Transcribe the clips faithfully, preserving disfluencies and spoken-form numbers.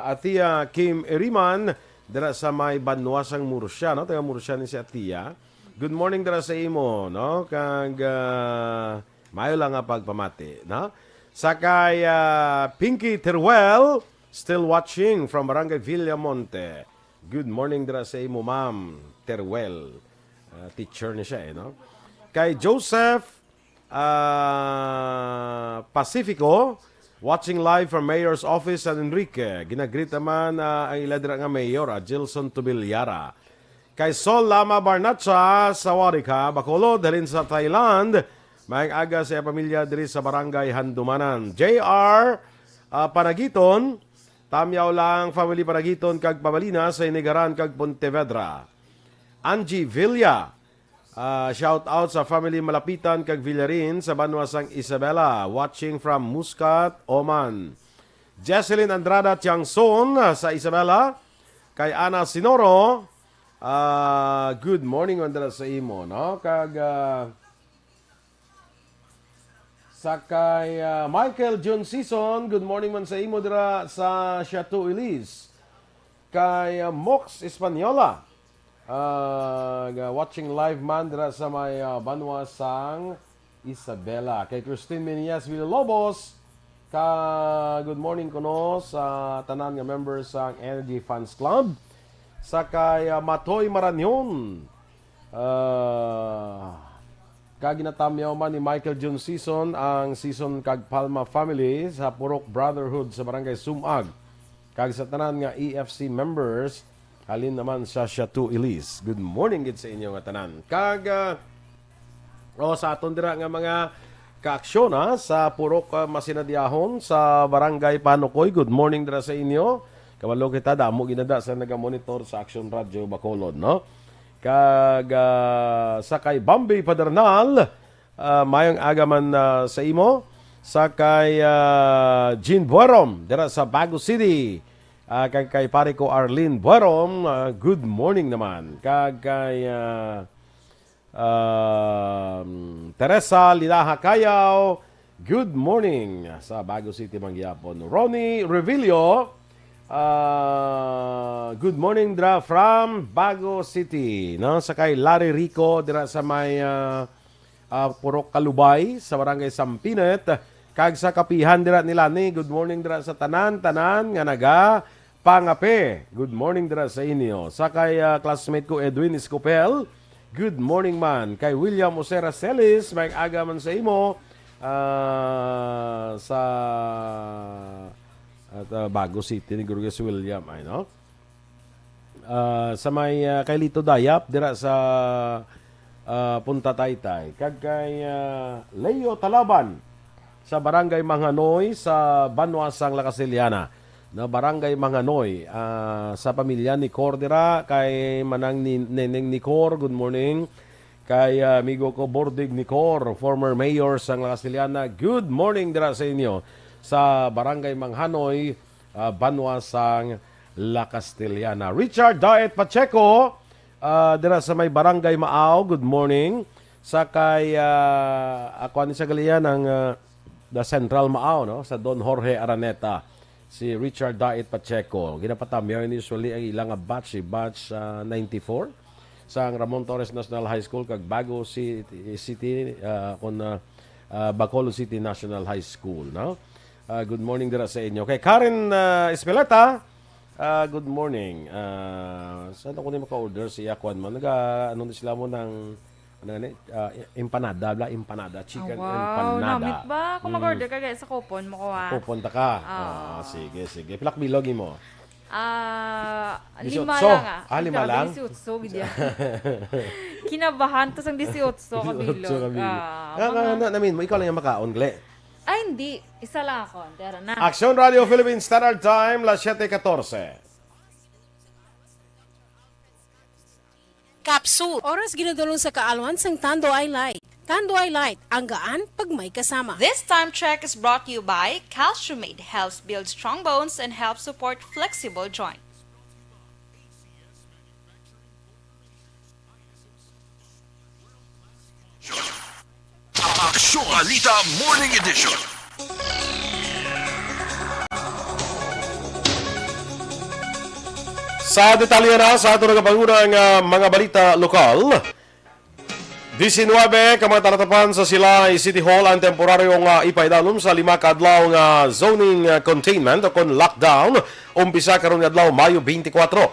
Atia Kim Eriman, dira sa may banwa sang Murcia, no? Taga Murcia ni si Atia. Good morning dira sa imo, no? Kag, ah, maayo lang nga pagpamati, no? Sa kay, ah, Pinky Teruel, still watching from Barangay Villamonte. Good morning dira sa imo, Ma'am Teruel. Ah, teacher ni siya, eh, no? Kay Joseph, ah, Pacifico, watching live from Mayor's Office, San Enrique. Ginagreet naman, ah, ang ila dira nga mayor, ah, Gilson Tubilyara. Kay Sol Lama Barnacha, sawadee ka, Bacolod, halin sa Thailand. Maayong aga sa iya pamilya diri sa Barangay Handumanan. J R, ah, Panagiton, Tamyaw lang, family Panagiton kag Pabalina sa Inigaran kag Pontevedra. Angie Villa, ah, shout out sa family Malapitan kag Villarin sa banwa sang Isabela, watching from Muscat, Oman. Jesselyn Andrada Tiangson, ah, sa Isabela, kay Ana Sinoro, ah, good morning man dira sa imo, no? Kag, ah, sa kay, ah, Michael John Season, good morning man sa imo dira sa Chateau Elise. Kay, ah, Mox Española, ah, ga-, watching live man dira sa may, ah, banwa sang Isabela. Kay Christine Menias Villalobos, ka good morning kuno sa tanan nga members sang Energy Fans Club. Sa kay, ah, Matoy Maranyon, ah, ka ginatamyaw man ni Michael John Season ang Season kag Palma family sa Purok Brotherhood sa Barangay Sumag, kag sa tanan nga E F C members halin naman sa Chateau Elise. Good morning gid sa inyo nga tanan. Kag, ah, o, sa aton dira nga mga kaaksyon, ha, sa Purok, ah, Masinadiahon, sa Barangay Panukoy. Good morning dira sa inyo. Kabalo kita, damo ginada sa nagamonitor sa Action Radio Bacolod, no? Kag, ah, sa kay Bambi Padernal, ah, mayong aga man, ah, sa imo. Sa kay, ah, Jean Buerom, dira sa Bago City. Ah, kag kay pare ko Arlene Buerom, ah, good morning naman. Kag kay, ah, um, Teresa Lilaha Cayaw, good morning sa Bago City man gihapon. Ronnie Revillo, ah, good morning dira from Bago City, no? Sa kay Larry Rico dira sa may, ah, ah, Purok Kalubay sa Barangay Sampinet, kag sa kapihan dira ni Lani. Good morning dira sa tanan, tanan nga naga pangape. Good morning dira sa inyo. Sa kay, ah, classmate ko Edwin Escopel, good morning man. Kay William Osera Celis, may aga man sa imo. Ah, sa, at, ah, Bago City ni Gurugis William, ay, no? Ah, sa may, ah, kay Lito Dayap, dira sa, ah, Punta Taytay. Kag kay, ah, Leo Talaban, sa Barangay Manghanoy, sa Banwa sang La Castellana. Na Barangay Manghanoy, ah, sa pamilya ni Cor dira, kay Manang ni, Neneng ni Cor, good morning. Kay, ah, amigo ko Bordig ni Cor, former mayor sang La Castellana, good morning dira sa inyo sa Barangay Manghanoy, ah, Banwa sang La Castellana. Richard Daet Pacheco, ah, dira sa may Barangay Maaw, good morning. Sa kay, ah, ako ni sa galian ang, ah, the Central Maaw, no? Sa Don Jorge Araneta, si Richard Daet Pacheco. Ginapatamyaw ni usually ang ilang batch, si batch, ah, ninety-four. Sa Ramon Torres National High School, kag Bago City, City, ah, kun, ah, ah, Bacolod City National High School, no? Ah, good morning dira sa inyo. Kay Karen, ah, Espeleta, ah, good morning. Ah, saan ako ni maka-order siya? Kuan man, naga, ano ni sila mo ng, ano ni? Ah, empanada, bla, empanada, chicken Ah, wow, empanada. Namit ba? Kung Mm. mag-order ka, kaya sa coupon mo ko, ha? Coupon ta ka? Ah. Ah, sige, sige. Pilak bilog mo? Ah, lima Dieciocho. lang, ah. Ah, lima Grabe, lang? dieciocho, gid yan. Kinabahan to sang dieciocho ka bilog. Dieciocho ka bilog. Ah, Ah, mga na, namin mo, ikaw lang yung makaon, gle. Ay, hindi. Isa lang ako. Tara na. Action Radio Philippines Standard Time, las siete catorce. Capsule. Oras ginadulong sa kaalwan sang Tanduay Light. Tanduay Light, ang gaan pag may kasama. This time check is brought to you by Calcium Aid. Helps build strong bones and helps support flexible joints. Aksyon Balita Morning Edition. Sa detalye na sa aton nga pangunang, ah, mga balita lokal, diecinuebe ka mga talatapan sa Silay City Hall ang temporaryo nga ipaidalom sa lima ka adlaw nga zoning, ah, containment o kon lockdown, umpisa karon nga adlaw, Mayo twenty-four.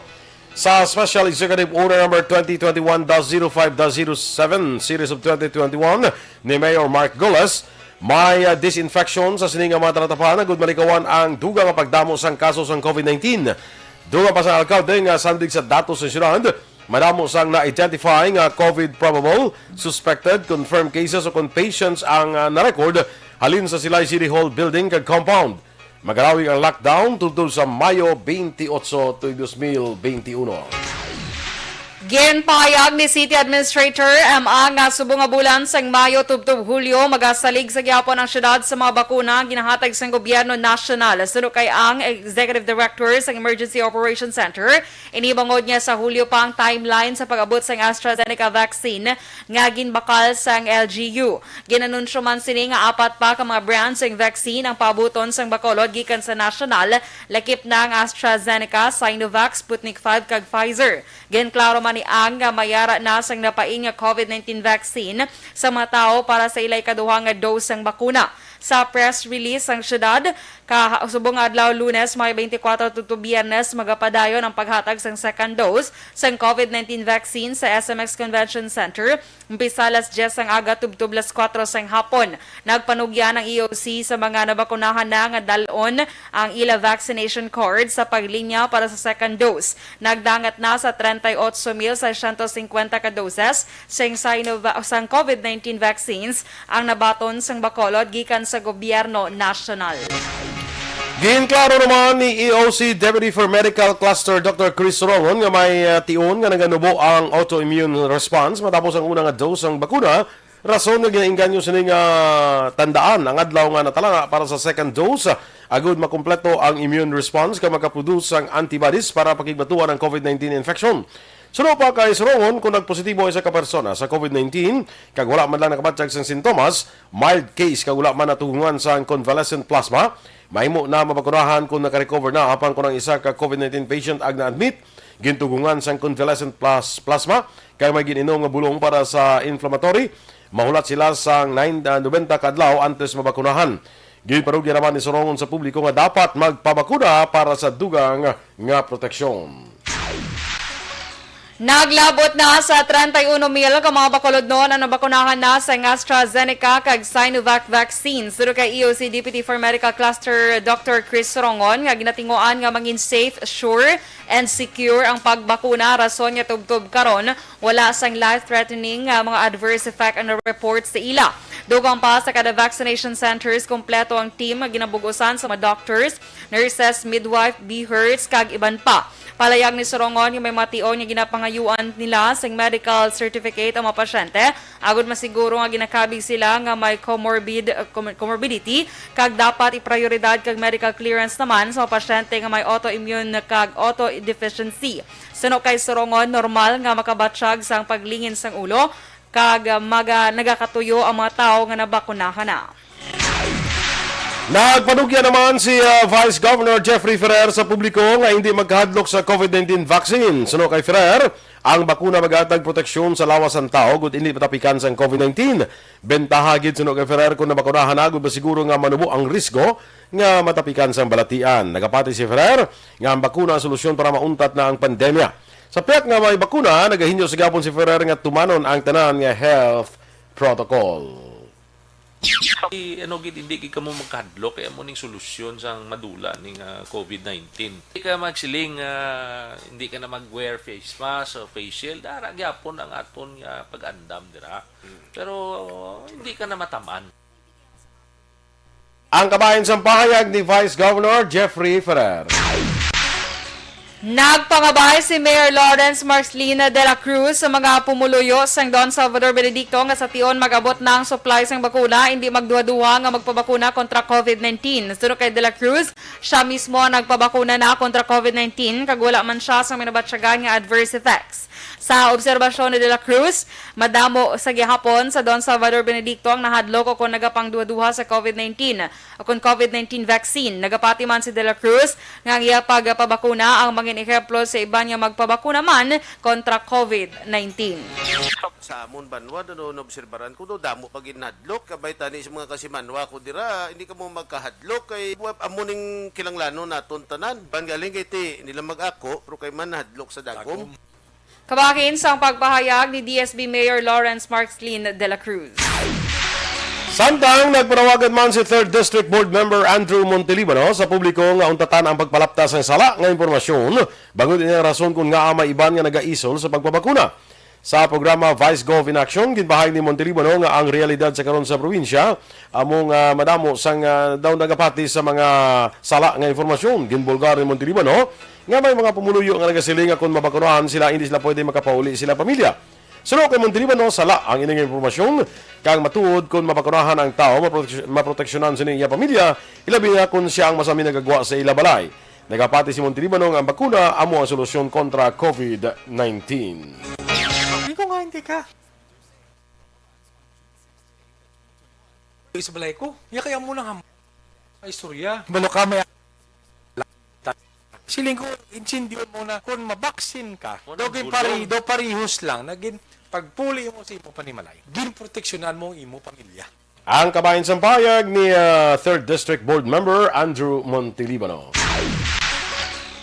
Sa Special Executive Order Number twenty twenty-one dash zero five dash zero seven Series of twenty twenty-one ni Mayor Mark Goles, may, ah, disinfection sa sini nga mga talatapan agud malikawan ang dugang nga pagdamo sang kaso sang COVID nineteen. Dugang pa sa alkalde nga sandig sa datos sa syudad, madamo sang na-identify nga COVID probable, suspected, confirmed cases o kon patients ang, ah, na-record halin sa Silay City Hall building kag compound. Magalawig ang lockdown tubtob sa Mayo twenty-eight tuig dos mil twenty-one. Ginpahayag ni City Administrator M A nga subong nga bulan sang Mayo tubtob Hulyo, magasalig sa gihapon ang syudad sa mga bakuna nga ginahatag sang gobyerno nasyonal. Suno kay ang Executive Director sang Emergency Operations Center, inibangod niya sa Hulyo pa ang timeline sa pag-abot sang AstraZeneca vaccine nga ginbakal sang L G U. Ginanunsyo man sini nga apat pa ka mga brands sang vaccine ang paabuton sang Bacolod gikan sa nasyonal, lakip na ang AstraZeneca, Sinovac, Sputnik five, kag Pfizer. Ginklaro man ni Ang nga mayara na sang napain nga COVID nineteen vaccine sa mga tawo para sa ila ikaduha nga dose sang bakuna. Sa press release sang syudad, ka subong nga adlaw, Lunes, Mayo twenty-four, tubtob Biyernes, magapadayon ang paghatag sang second dose sang COVID nineteen vaccine sa S M X Convention Center, umpisa alas diyes sang aga tubtob alas kuwatro sang hapon. Nagpanugyan ang E O C sa mga nabakunahan na nga dal-on ang ila vaccination card sa paglinya para sa second dose. Nagdangat na sa treinta y ocho mil seiscientos cincuenta ka doses sang Sinova-, sang COVID nineteen vaccines ang nabaton sang Bacolod gikan sa gobyerno nasyonal. Ginklaro naman ni E O C Deputy for Medical Cluster Doctor Chris Rongon nga may, ah, tion nga naganubo ang autoimmune response matapos ang una nga dose sang bakuna, rason nga ginainganyo sini nga tandaan ang adlaw nga natalana para sa second dose, agud makumpleto ang immune response kag makaproduce ang antibodies para pakigbatuan ang COVID nineteen infection. Suno pa kay Rongon, kung nagpositibo isa ka persona sa COVID nineteen kag wala man lang nakabatyag sang sintomas, mild case kag wala man natugungan sang convalescent plasma, mahimo na mabakunahan kung nakarecover na, apan kung ang isa ka COVID nineteen patient ang na-admit, gintugungan sang convalescent plas-, plasma kay may gin-inom nga bulong para sa inflammatory, mahulat sila sang nine, ah, nobenta ka adlaw antes mabakunahan. Ginpanugyan naman ni Rongon sa publiko nga dapat magpabakuna para sa dugang nga proteksyon. Naglabot na sa treinta y uno mil ka mga Bacolodnon ang nabakunahan na sa AstraZeneca kag Sinovac vaccine. Suno kay E O C Deputy for Medical Cluster Doctor Chris Rongon nga ginatinguan nga mangin safe, sure, and secure ang pagbakuna, rason nga tubtob karon wala sang life-threatening nga mga adverse effect ang na-report sa ila. Dugang pa sa kada vaccination centers, kompleto ang team nga ginabug-usan sa mga doctors, nurses, midwife, B H R Ts, kag iban pa. Palayag ni Rongon nga may mga tion nga ginapangayuan nila sing medical certificate ang mga pasyente, agud masiguro nga ginakabig sila nga may comorbid, com-, comorbidity, kag dapat iprioridad kag medical clearance naman sa mga pasyente nga may autoimmune kag auto deficiency. Suno kay Rongon, normal nga makabatyag sang paglingin sang ulo, kag, ah, maga-, nagakatuyo ang mga tawo nga nabakunahan na. Nagpanugya naman si, ah, Vice Governor Jeffrey Ferrer sa publiko nga hindi magkahadlok sa COVID nineteen vaccine. Suno kay Ferrer, ang bakuna maghatag proteksyon sa lawas sang tawo, gud hindi matapikan sang COVID nineteen. Bentaha gid, suno kay Ferrer, kung nabakunahan na, gud masiguro nga manubo ang risgo nga matapikan sang balatian. Nagapati si Ferrer nga ang bakuna ang solusyon para mauntat na ang pandemya. Sa pihak nga may bakuna, nagahingyo sa gihapon si Ferrer nga tumanon ang tanan nga health protocol. I-, ano gid, hindi gid kamo magkahadlok, kay amo ning solusyon sang madula ning, ah, COVID nineteen. Hindi ka magsiling, ah, hindi ka na mag-wear face mask o face shield, ara gyapon ang aton nga pag-andam dira. Pero hindi ka na mataman. Ang kabahin sang pahayag ni Vice Governor Jeffrey Ferrer. Nagpangabay si Mayor Lawrence Marcelina de la Cruz sa mga pumuluyo sang Don Salvador Benedicto nga sa tion mag-abot na ang supply sang bakuna, hindi magduha-duha nga magpabakuna kontra COVID nineteen. Suno kay de la Cruz, siya mismo ang nagpabakuna na kontra COVID nineteen kag wala man siya sang minabatyagan nga adverse effects. Sa obserbasyon ni De La Cruz, madamo sa gihapon sa Don Salvador Benedicto ang nahadlok o kon nagapangduhaduha sa COVID nineteen o kon COVID nineteen vaccine. Nagapati man si De La Cruz nga ang iya pagpabakuna ang mangin ehemplo sa iban nga magpabakuna man kontra COVID nineteen. Sa amon banwa, no, naobserbaran ko, no, damo pa ginhadlok. Kabay tani sa mga kasimanwa ko dira, hindi ka mo magkahadlok kay wa-, amo ning kinahanglanon naton tanan. Ban galing kay ti nila mag-ako, pero kay man hadlok sa dagom. Dagom. Kabahin sang pagpahayag ni D S B Mayor Lawrence Marslin de la Cruz. Samtang nagpanawagan man si Third District Board Member Andrew Montelibano sa publiko nga untatan ang pagpalapta sang sala nga impormasyon bangod ini ang rason kon ngaa may iban nga nagaisol sa pagpabakuna. Sa programa Vice Gov in Action, ginpahayag ni Montelibano nga ang realidad sa karon sa probinsya amo nga madamo sang, ah, daw nagapati sa mga sala nga impormasyon. Ginbulgar ni Montelibano nga may mga pumuluyo nga nagasiling nga kon mabakunahan sila, hindi sila pwede makapauli sila pamilya. Suno kay Montelibano, sala ang ining impormasyon, kag matuod kon mabakunahan ang tawo, maproteksy-, maproteksyonan sini iya pamilya, ilabi na kon sia ang masami nagagwa sa ila balay. Nagapati si Montelibano nga ang bakuna amo ang solusyon kontra COVID nineteen. Hindi ko nga hindi ka. Sa balay ko, iya kaya mo nang ham-, ay, istorya. Balo ka, may siling ko, intindiyon mo na, kung mabaksin ka, Wala daw gin gulo. Pari-, daw parihos lang, naging pagpuli mo sa imo panimalay. Ginproteksyonan mo ang imo pamilya. Ang kabahin sang pahayag ni, ah, Third District Board Member Andrew Montelibano.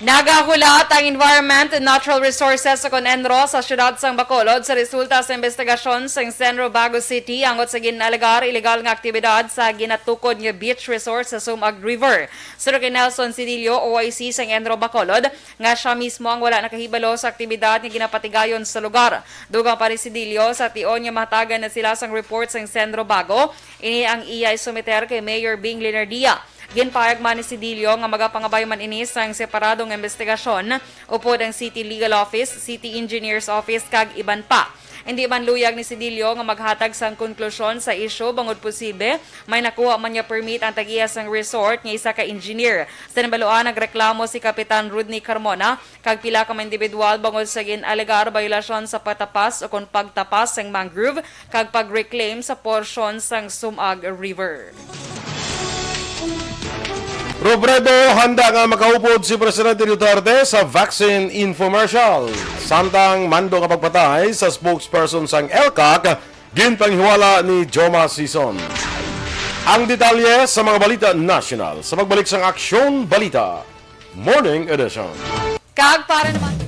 Nagahulat ang Environment and Natural Resources o kon ENRO sa siyudad sang Bacolod sa resulta sa investigasyon sang CENRO Bago City angot sa gin-alegar illegal nga aktibidad sa ginatukod nga beach resort sa Sumag River. Suno kay Nelson Sidillo, O I C sang ENRO Bacolod, nga sia mismo ang wala nakahibalo sa aktibidad nga ginapatigayon sa lugar. Dugang pa ni Sidillo, sa tion nga mahatagan na sila sang report sang CENRO Bago, ini ang iya isumiter kay Mayor Bing Lenardia. Ginpahayag man ni Sidillo nga magapangabay man ini sang separado nga investigasyon upod ang City Legal Office, City Engineer's Office, kag iban pa. Indi man luyag ni Sidillo nga maghatag sang konklusyon sa isyu bangod posible may nakuha man nga permit ang tag-iya sang resort nga isa ka engineer. Sa nabaluan, nagreklamo si Kapitan Rodney Carmona kag pila ka mga individual bangod sa gin-alegar bayulasyon sa pagtapas o kon pagtapas sang mangrove kag pag-reclaim sa porsyon sang Sumag River. Robredo, handa nga makaupod si Presidente Duterte sa vaccine infomercial. Samtang mando nga pagpatay sa spokesperson sang ELCAC, ginpanghiwala ni Joma Sison. Ang detalye sa mga balita nasyonal sa pagbalik sang Aksyon Balita Morning Edition. Kag para naman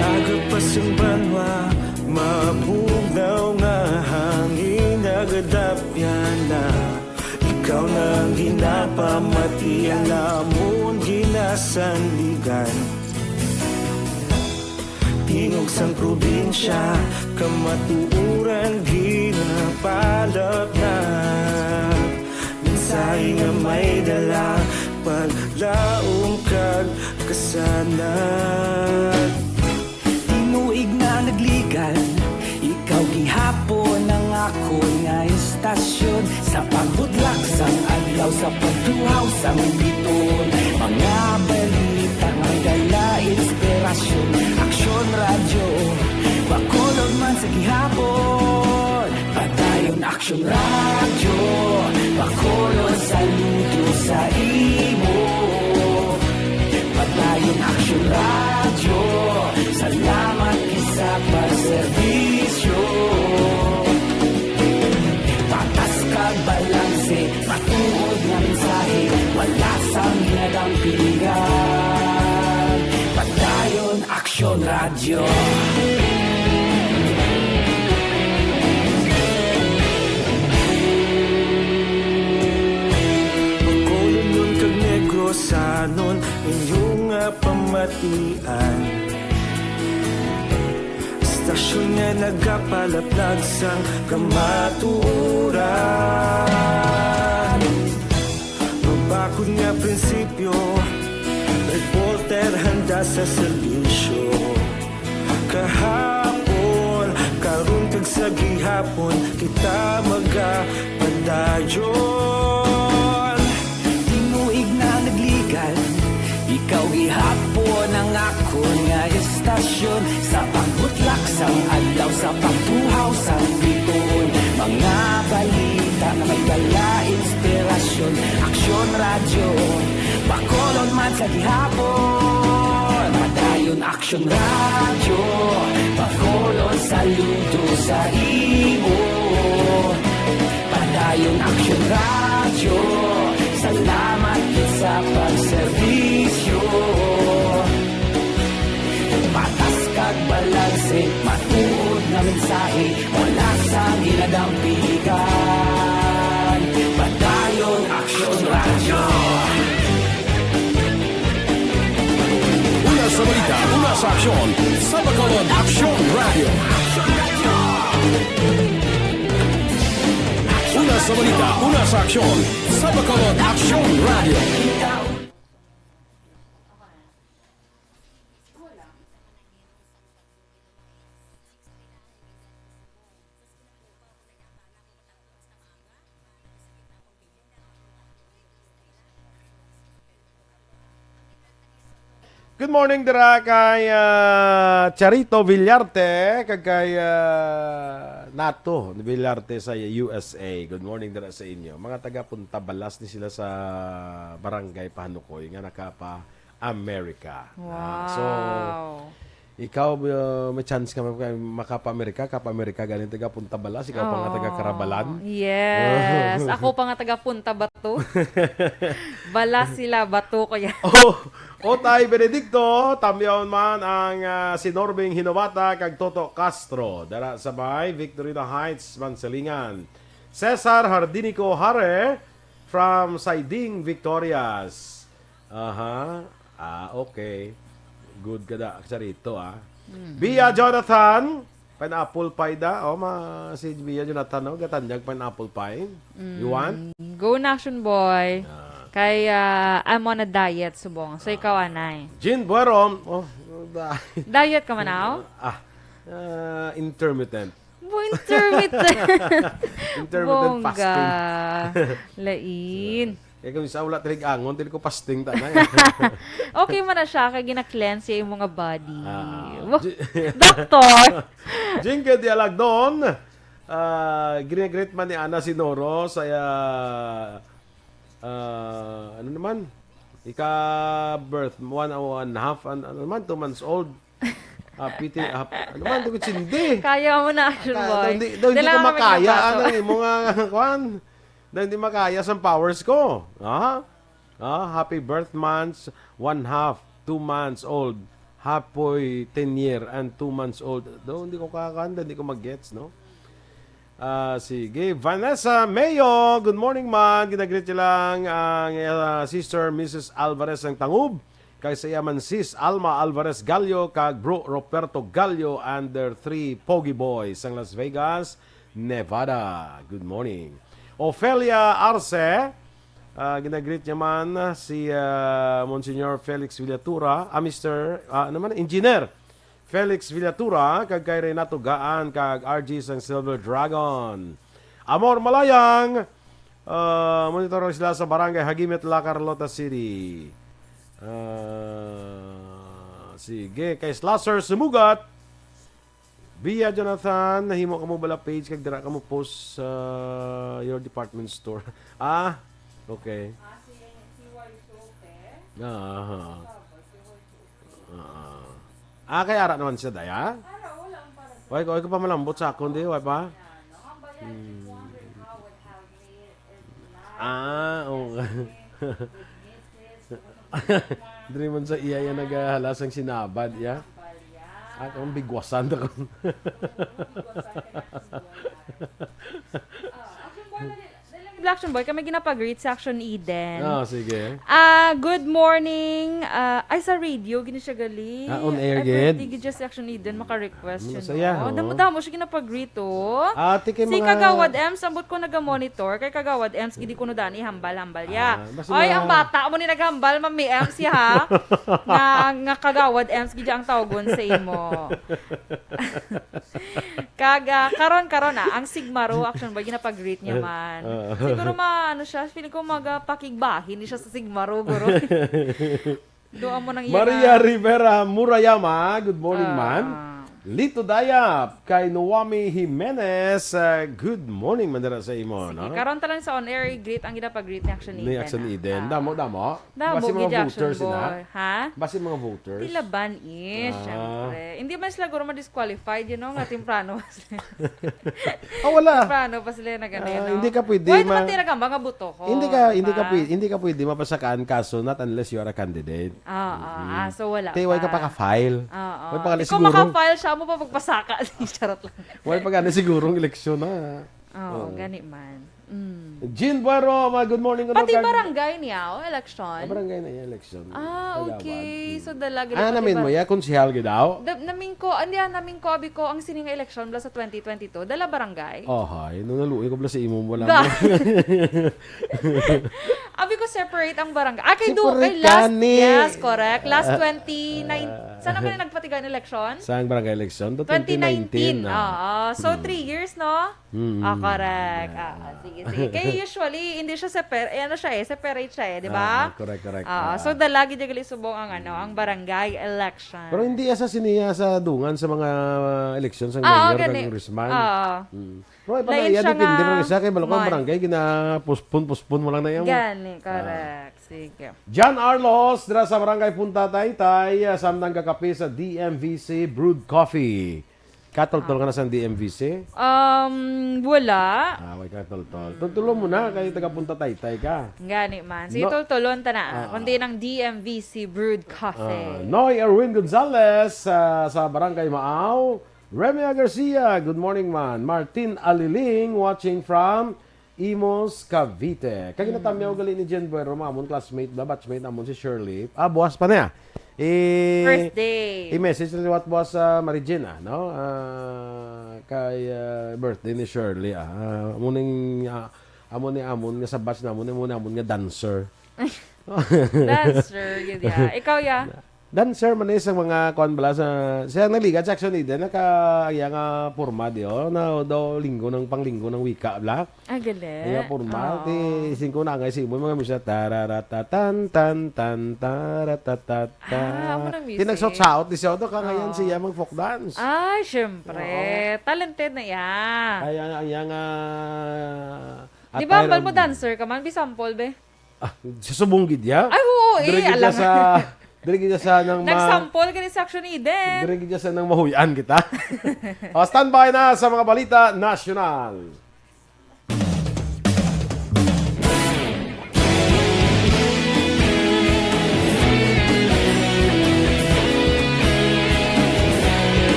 Aga pa sang banwa, mabugnaw nga hangin nagadapyan na. Ikaw na ang ginapamati, ang amon ginasandigan. Tingog sang probinsya, kamatuoran ginapalapnap. Mensahe nga may dala, paglaom kag kasanag. Tinuig na nagligan, ikaw gihapon ang akon nga istasyon. Sa pagbudlak sang adlaw, sa pagduhaw sang biton, mga balita nga dala inspirasyon. Aksyon Radyo, Bacolod man sa gihapon. Padayon Aksyon Radyo, Bacolod, saludo sa imo. Padayon Aksyon Radyo, salamat gid sa pagserbisyo. Patas kag balanse, matuod nga mensahe, wala sang ginadampigan. Padayon Aksyon Radyo. Bacolodnon kag Negrosanon, inyo nga pamatian. Istasyon nga nagapalaplag sang kamatuoran. Mabakod nga prinsipyo, Reporter handa sa serbisyo. Kahapon, karon kag sa gihapon, kita magapadayon. Tinuig na nagligan, ikaw gihapon ang akon nga estasyon. Sa pagbutlak sang adlaw, sa pagbuhaw sang bituon, mga balita nga may dala inspirasyon. Aksyon Radyo, Bacolod man sa gihapon. Padayon Aksyon Radyo, Bacolod saludo sa imo. Padayon Aksyon Radyo, salamat gid sa pagserbisyo. Patas kag balanse, matuod nga mensahe, wala sang ginadampigan. Padayon Aksyon Radyo. Una sa balita, una sa aksyon, sa Bacolod Aksyon Radyo. Una sa balita, una sa aksyon, sa Bacolod Aksyon Radyo. Good morning dira kay, ah, Charito Villarte kag kay, ah, Nato Villarte sa U S A. Good morning dira sa inyo. Mga taga Punta Balas ni sila sa Barangay Pahanukoy nga nakapa America. Ah, so, Wow. ikaw, uh, may chance ka maka-, makapa-America, kapa-America, galing taga Punta Balas, ikaw pa nga taga Oo. Karabalan. Yes. Ako pa nga taga Punta Bato. Balas sila, Bato ko yan. Oh, Otay Benedicto, tamyaw man ang, ah, si Norbing Hinobata kag Toto Castro. Dara sa may Victorino Heights, Mansilingan. Cesar Hardinico Hare from Siding, Victorias. Aha. Ah, okay. Good ka da, Charito, ah. Mm. Bia Jonathan, pineapple pie da. Oh, ma, si Bia Jonathan, no? Gatanyag pineapple pie. You Mm, want? Go na, action boy. Ah. Kay, ah, I'm on a diet, subong. So, ikaw, Ah. anay. Jean Buerom. Oh, da- Diet ka man, aw? Ah, ah, intermittent. Bo, intermittent. Intermittent Bongga. fasting. Lain. Eh, kung sa wala tilig angon, tilig ko fasting ta na. Okay man na siya, kay gina-cleanse yung mga body. Ah, Bo, J- Doctor! Jingle de Alagdon, ah, ginigreet man ni Ana Sinoro sa, ah, ah, ano naman? Ika-birth, one, one and a half, an-, ano naman, two months old. Happy ti-, hap-, ano man, tungod sindi. Kaya mo na, action Kaya, boy. daw hindi, daw hindi Dala ko ka naman makaya, yung baso. ano, eh, mga, kwan. Daw hindi makaya sa powers ko. Ha? Ah, happy birth months, one half, two months old. Hapoy ten year and two months old. Daw hindi ko kakanda, hindi ko mag-gets, no? Ah, sige. Vanessa Mayo, good morning, man. Ginagreet niya lang ang, ah, Sister Missus Alvarez ng Tangub. Kay sa iya man Sis Alma Alvarez Gallo kag Bro Roberto Gallo and their three Pogi Boys sang Las Vegas, Nevada. Good morning. Ofelia Arce, ah, ginagreet niya man si, ah, Monsignor Felix Villatura, ah, Mister, ah, ano man, Engineer Felix Villatura, kag kay Renato Gaan, kag R G sang Silver Dragon. Amor Malayang, ah, monitor sila sa Barangay Hagimit, La Carlota City. Ah, sige, kay Slasher Sumugat, Bia Jonathan, nahimo kamo bala page kag dira kamo post sa your department store. Ah, okay. Ah, si, si Wai Sote. Ah, aha. Ah. Ah, kay ara naman siya, daya? Ara, wala ang para sa Why ko, why ko pa malambot sa akon, di? Why pa? Ano, ang bayan, Hmm. Wonder how would have me in life. Ah, oo. Kasi, with Missus, Diri man sa iya yan nagahalasang sinabad, ya? Ang balya. Ah, kung bigwasan na kung Oo, bigwasan na lang siguro. Ah, action boy, dali, dali, Action Boy, kami ginapag-greet sa Action Eden. Ah, sige. Ah, good morning. Ah, ay, sa radio, gini siya gali. Ah, on air Ay, gid. Pwede gid siya sa Action Eden, maka-request, you Masaya, know. Oh. Damo-damo siya ginapag-greet, oh. Ah, ti kay Si mga Kagawad Ems, ambot ko naga-monitor. Kay Kagawad Ems, gidi ko no dani, hambal-hambal, ya. Ah, basta Ay, mga ang bata mo ni naghambal, Mami Ems, ya, ha? Nga, nga Kagawad Ems, gidi ang tawgon sa imo. Kag, ah, karon, karon, ah, ang Sigmaro, Action Boy, ginapag-greet niya man. Ah. Siguro ma-, ano siya, feeling ko magapakigbahin ni siya sa Sigmaro, guro. Doon mo nang Maria ira. Rivera Murayama, good morning, Ah. man. Lito Dayap, kay Noami Jimenez, ah, good morning, man dira sa imo, Sige, no? karon ta lang sa on-air, i-greet ang ginapag-greet ni Action Ni Eden, Action ah. Eden. Ah. Damo, damo. Damo Basi mga gid, Action voters, ina. Boy. Ha? Basi mga voters. Tilaban, eh, Ah. syempre. Hindi man sila guro ma-disqualified, you know, nga temprano pa sila. Ah, wala. Temprano pa sila nag-ano, Ah, no? hindi ka pwede Pwede ma- man tira ka, mga buto ko, Hindi ka, hindi ka diba? pwede, hindi ka pwede mapasakaan kaso, not unless you are a candidate. Ah, ah, Mm. ah, so wala Te, wala pa. ka pa ka-file. Ah, ah. Wala pa ka na Ikaw siguro. maka-file siya, mo pa magpasaka. Charot lang. Wala pa gani sigurong eleksyon na. Oo, Oo. gani man. Mm. Jean Buero, ma-, good morning, Pati Unod, kag- barangay niya, o, election? Ah, barangay na yung election. Ah, Kagawad. okay. Mm. So, dala gid Ah, ang namin mo, pati ya, konsehal gid daw? Da-, namin ko, hindi, ah, namin ko, abi ko, ang sining election bala sa twenty twenty-two, dala barangay? Oh, hay. Nung naluoy ko bala sa imo, wala Ga- mo. Abi ko, separate ang barangay. Ah, kay do-, Separate kay last, gani. yes, correct. Last Ah, twenty-nine, ah. saan naman yung nagpatiga ang election? Saan barangay election? Do twenty nineteen, twenty nineteen, ah. oo. So, Hmm. three years, no? Mm. Ah, correct. Yeah. Ah, ah, sige, sige. Kaya usually, hindi siya separ-, eh, ano siya eh, separate siya eh, di ba? Ah, correct, correct. Ah, ah. So, dala gid gali subong ang, ano, ang barangay election. Pero hindi asa siniya sa dungan sa mga eleksyon sa Ah, mayor gani. kag congressman. Ah. Mm. Pero ay pala, Lain iya, siya depende nga pa rin siya kay Malukang man. barangay, gina-postpone, postpone mo lang na yan. Gani, Ah. correct. Sige. John Arlos, dira sa Barangay Punta Taytay, ah, samtang kakape sa D M V C Brewed Coffee. Katultol Ah. ka na sa D M V C? Um, wala. Ah, way ka tultol. Tultulon mo na, kay taga Punta Taytay ka. Gani man. Sige, No. tultulon ta na, ah. Ah. Kundi ng D M V C Brewed Coffee. Ah, Noy Erwin Gonzalez, ah, sa Barangay Maaw. Remia Garcia, good morning, man. Martin Aliling, watching from Imus, Cavite. Kag Mm. ginatamyaw gali ni Jen Buero, mga amon classmate, ba, batchmate namon si Shirley. Ah, buwas pa niya. I-, Birthday. i-message na liwat buwas sa Mary Jane, ah, no? Ah, kay, ah, birthday ni Shirley, ah. Ah, amo ning, ah, amo ni amon nga sa batch namon, amo namon nga dancer. Dancer, gid ya. Ikaw, ya? Dancer man eh sa mga kuan bala sa, siya nagligad sa Action Eden, naka, iya nga porma di, oh, na daw linggo ng panglinggo ng wika bala. Ah, gali. Iya porma, Oo. ti singko na ngay si Iboy, mga misa, tararatatan, tan, tan, taratatata. Ah, amo nang Ti music. nagsaot-saot di siya, oh, to, kangayan Oo. siya mag folk dance. Ah, syempre. Oo. Talented na iya. Ay, ang, ang iya nga Di ba, attire hambal mo ang dancer ka man? Bisampol, be. Ah, sa subong gid ya? Ay, oo, eh, Dire gid ya alam. sa, dire gid ya sa nang ma- Nagsampol ka ni sa Action Eden. Dire gid ya sa nang mahuyan kita. O, standby na sa mga balita nasyonal.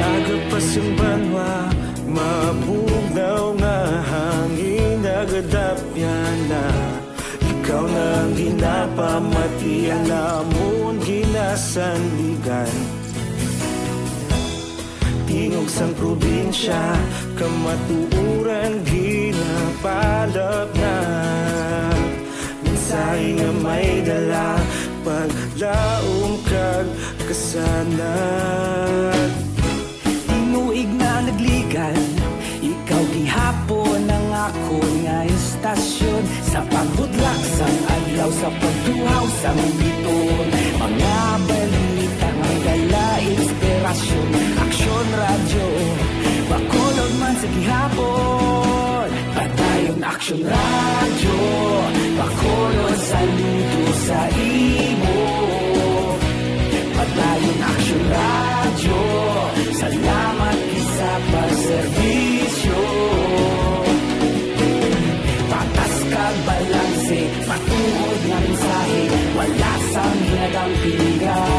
Aga pa sang banwa, mabugnaw nga hangin, nagadapyan na. Ikaw na ang ginapamati, ang amon ginasandigan. Tingog sang probinsya, kamatuoran ginapalapnat. Mensahe nga may dala, paglaom kag kasanag. Tinuig na nagligad, ikaw gihapon ang akon nga istasyon. Sa pagbudlak sang adlaw, sa pagtuhaw sang biton, mga balita nga dala inspirasyon. Aksyon Radyo, Bacolod man sa gihapon. Padayon Aksyon Radyo, Bacolod, saludo sa imo. Padayon Aksyon Radyo, salamat gid sa pagserbisyo. Patas kag balanse, matuod nga mensahe, wala sang hinadampingan.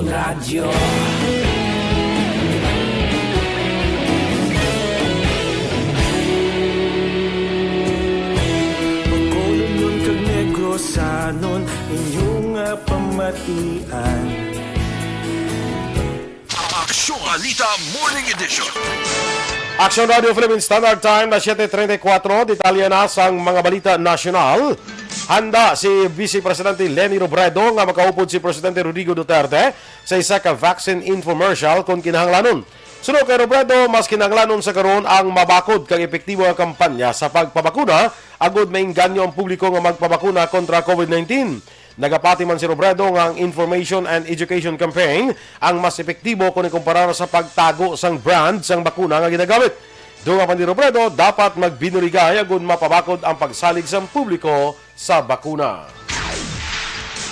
Radyo. Bacolodnon kag Negrosanon, inyo nga pamatian. Aksyon Balita Morning Edition. Aksyon Radio Philippine Standard Time na siyete treinta y cuatro. Detalye na sang mga balita nasyonal. Handa si Vice Presidente Leni Robredo nga makaupod si Presidente Rodrigo Duterte sa isa ka vaccine infomercial kon kinahanglanon. Suno kay Robredo, mas kinahanglanon sa karon ang mabakod kag epektibo nga kampanya sa pagpabakuna agod maengganyo ang publiko nga magpabakuna kontra COVID nineteen. Nagapati man si Robredo nga ang information and education campaign ang mas epektibo kon ikumparar sa pagtago sang brand sang bakuna nga ginagamit. Dugang pa ni Robredo, dapat magbinuligay agud mapabakod ang pagsalig sang publiko sa bakuna.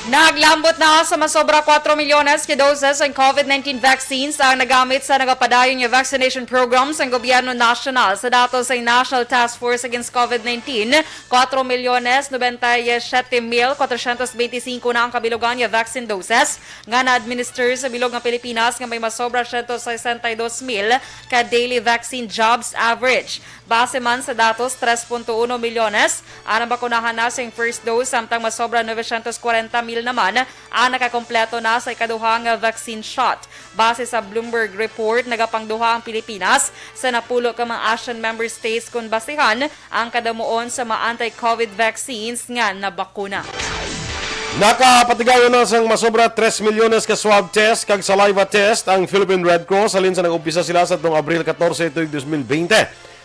Naglambot na sa masobra kuwatro milyones ka doses ang COVID nineteen vaccines ang nagamit sa nagapadayon nga vaccination program sang gobyerno nasyonal. Sa datos sang National Task Force Against COVID nineteen, kuwatro milyones nobenta y siyete mil kwatrosyentos benti singko na ang kabilugan nga vaccine doses nga na-administer sa bilog nga Pilipinas, nga may masobra siyento sesenta y dos mil ka daily vaccine jobs average. Base man sa datos, tres punto uno milyones ang nabakunahan na sing first dose, samtang masobra novecientos kwarenta mil naman ang nakakompleto na sa ikaduha nga vaccine shot. Base sa Bloomberg report, nagapangduha ang Pilipinas sa napulo ka mga ASEAN member states kon basihan ang kadamuon sa mga anti-COVID vaccines nga nabakuna. Nakapatigayon na sang masobra tres milyones ka swab test kag saliva test ang Philippine Red Cross halin sa nag-umpisa sila sa tuong Abril katorse tuig dos mil bente.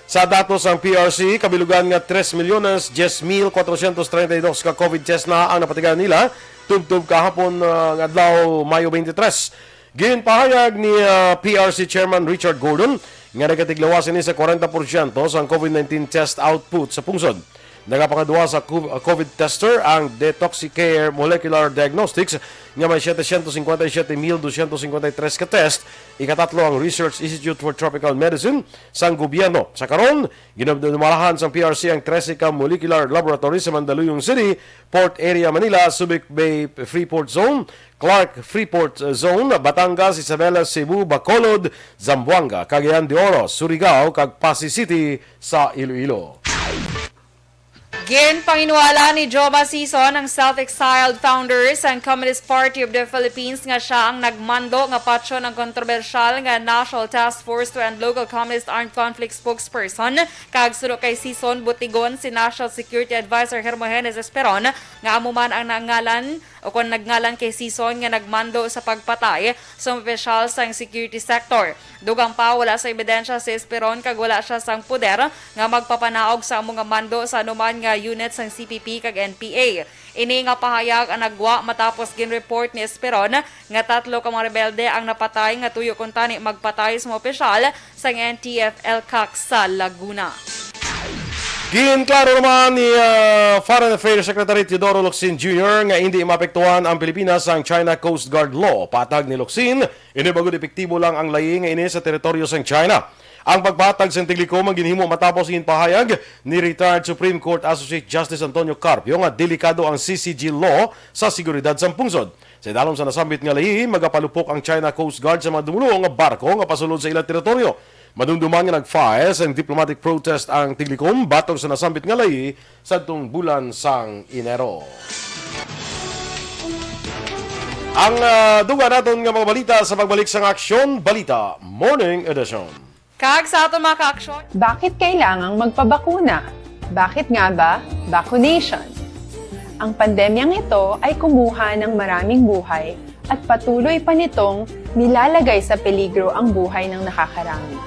Sa datos sang P R C, kabilugan nga tres milyones dyes mil kwatrosyentos treinta y dos ka COVID test na ang napatigayon nila tubtob kahapon, ah, nga adlaw, Mayo twenty-three. Ginpahayag ni, ah, P R C Chairman Richard Gordon nga nagatiglawas ini sa kwarenta porsyento sang COVID nineteen test output sa pungsod. Nagapangaduha sa co-, ah, COVID tester ang Detoxicare Molecular Diagnostics nga may setecientos cincuenta y siete mil doscientos cincuenta y tres ka test. Ikatatlo ang Research Institute for Tropical Medicine sang gobyerno. Sa karon, ginadumalahan sang P R C ang trese ka molecular laboratory sa Mandaluyong City, Port Area, Manila, Subic Bay Freeport Zone, Clark Freeport Zone, Batangas, Isabela, Cebu, Bacolod, Zamboanga, Cagayan de Oro, Surigao, kag Passi City sa Iloilo. Ginpanginwala ni Joma Sison, ang self-exiled founder sang Communist Party of the Philippines, nga sia ang nagmando nga patyon ang kontrobersyal nga National Task Force to End Local Communist Armed Conflict spokesperson, kag suno kay Sison, butigon si National Security Advisor Hermogenes Esperon, nga amo man ang nangalan o kon nagngalan kay Sison nga nagmando sa pagpatay sa mga opisyal sang security sector. Dugang pa, wala sa ebidensya si Esperon kag wala sia sang poder nga magpapanaog sa amo nga mando sa anuman nga unit sang C P P kag N P A. Ini nga pahayag ang nagwa matapos ginreport ni Esperon nga tatlo ka mga rebelde ang napatay nga tuyo kuntani magpatay sa mga opisyal sang N T F ELCAC sa Laguna. Ginklaro naman ni, ah, Foreign Affairs Secretary Teodoro Locsin Junior nga indi maapektuhan ang Pilipinas sang China Coast Guard Law. Patag ni Locsin, ini bangod epektibo lang ang layi nga ini sa teritoryo sang China. Ang pagpatag sang tiglikom ang ginhimo matapos ginpahayag ni retired Supreme Court Associate Justice Antonio Carpio nga delikado ang C C G law sa seguridad sang pungsod. Sa idalom sa nasambit nga layi, magapalupok ang China Coast Guard sa mga dumulo nga barko nga pasulod sa ila teritoryo. Madumduman nga nag-file sang diplomatic protest ang Tiglikom batok sa nasambit nga layi sadtong bulan sang Enero. Ang, ah, dugang naton nga mga balita sa pagbalik sang Aksyon Balita Morning Edition. Kag sa aton mga kaaksyon. Bakit kailangang magpabakuna? Bakit nga ba vaccination? Ang pandemyang ito ay kumuha ng maraming buhay at patuloy pa nitong nilalagay sa peligro ang buhay ng nakakarami.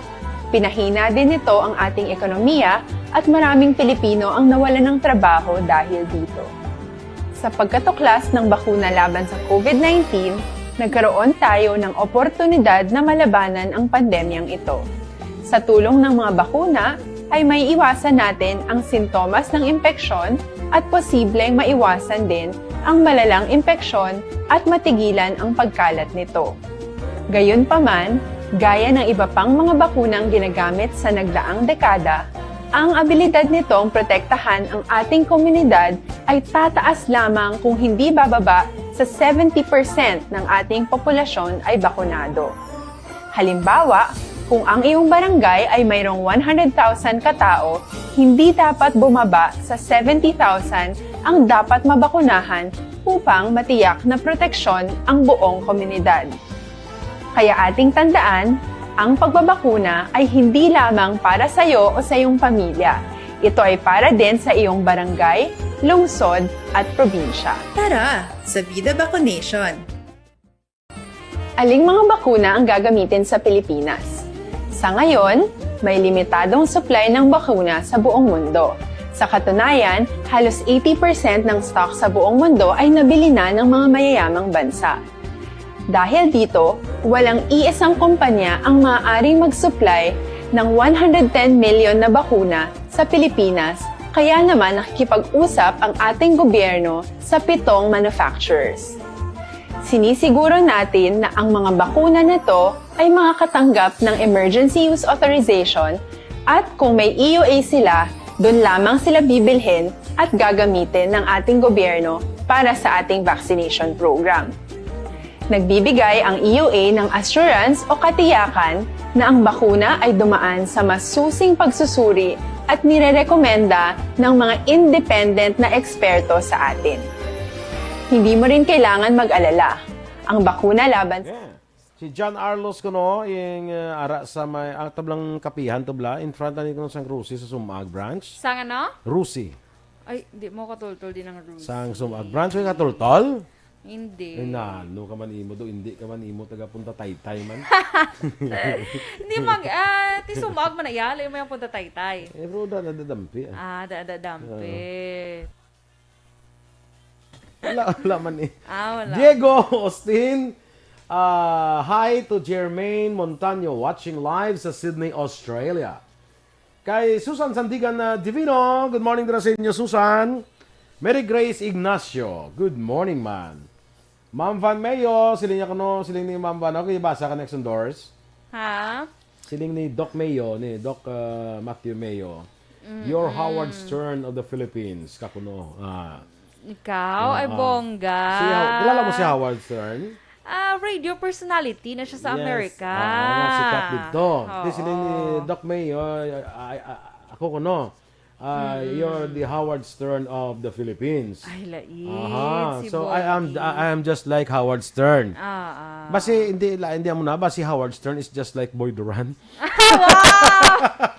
Pinahina din nito ang ating ekonomiya at maraming Pilipino ang nawalan ng trabaho dahil dito. Sa pagkatuklas ng bakuna laban sa COVID nineteen, nagkaroon tayo ng oportunidad na malabanan ang pandemyang ito. Sa tulong ng mga bakuna, ay maiiwasan natin ang sintomas ng impeksyon at posibleng maiwasan din ang malalang impeksyon at matigilan ang pagkalat nito. Gayunpaman, gaya ng iba pang mga bakunang ginagamit sa nagdaang dekada, Ang abilidad nitong protektahan ang ating komunidad ay tataas lamang kung hindi bababa sa seventy percent ng ating populasyon ay bakunado. Halimbawa, kung ang iyong barangay ay mayroong one hundred thousand katao, hindi dapat bumaba sa seventy thousand ang dapat mabakunahan upang matiyak na proteksyon ang buong komunidad. Kaya ating tandaan, ang pagbabakuna ay hindi lamang para sa iyo o sa iyong pamilya. Ito ay para din sa iyong barangay, lungsod, at probinsya. Tara, sa Vida Vaccination! Aling mga bakuna ang gagamitin sa Pilipinas? Sa ngayon, may limitadong supply ng bakuna sa buong mundo. Sa katunayan, halos eighty percent ng stock sa buong mundo ay nabili na ng mga mayayamang bansa. Dahil dito, walang iisang kumpanya ang maaaring mag-supply ng one hundred ten million na bakuna sa Pilipinas, kaya naman nakikipag-usap ang ating gobyerno sa pitong manufacturers. Sinisiguro natin na ang mga bakuna na to ay makakatanggap ng emergency use authorization, at kung may E U A sila, doon lamang sila bibilhin at gagamitin ng ating gobyerno para sa ating vaccination program. Nagbibigay ang E U A ng assurance o katiyakan na ang bakuna ay dumaan sa masusing pagsusuri at nirerekomenda ng mga independent na eksperto sa atin. Hindi mo rin kailangan mag-alala. Ang bakuna laban sa... Yeah. Si John Arlos kuno, ing, uh, ara sa may, ah, tablang kapihan, tabla, in front ani kuno sang Rusi sa Sumag branch. Sang ano? Rusi. Ay, di mo katultol din ang Rusi. Sang Sumag branch, may katultol? Hindi. Ay, nano ka man imo do, hindi ka man imo taga Punta Taytay man. Hindi mag, ah, ti Sumag man na iya, layo mo yung Punta Taytay. Eh, pero da, da, da, dampi, ah. Ah, da, da, dampi. Ah. Wala, wala man eh. Ah, wala. Diego Austin, ah, hi to Jermaine Montaño, watching live sa Sydney, Australia. Kay Susan Sandigan na Divino, good morning dira sa inyo, Susan. Mary Grace Ignacio, good morning, man. Ma'am Van Mayo, siling niya kuno, siling ni Ma'am Van, okay, basa ka next endorse. Ha? Siling ni Doc Mayo, ni Doc, uh, Matthew Mayo, "Your Howard Stern of the Philippines," ka kuno. Ah. Ikaw? Ay, ah, bongga. Si How-, kilala mo si Howard Stern? Ah, radio personality na siya sa Amerika. Yes. Ah, sikat dito. Oo. Di, siling ni Doc Mayo, ay, ay, ay, ako kuno. Ah, you're the Howard Stern of the Philippines. Ay, lait. Aha. Si Boy. So, I am, I am just like Howard Stern. Ah, ah. Basi, hindi, la-, hindi mo na, basi Howard Stern is just like Boy Duran. Wow!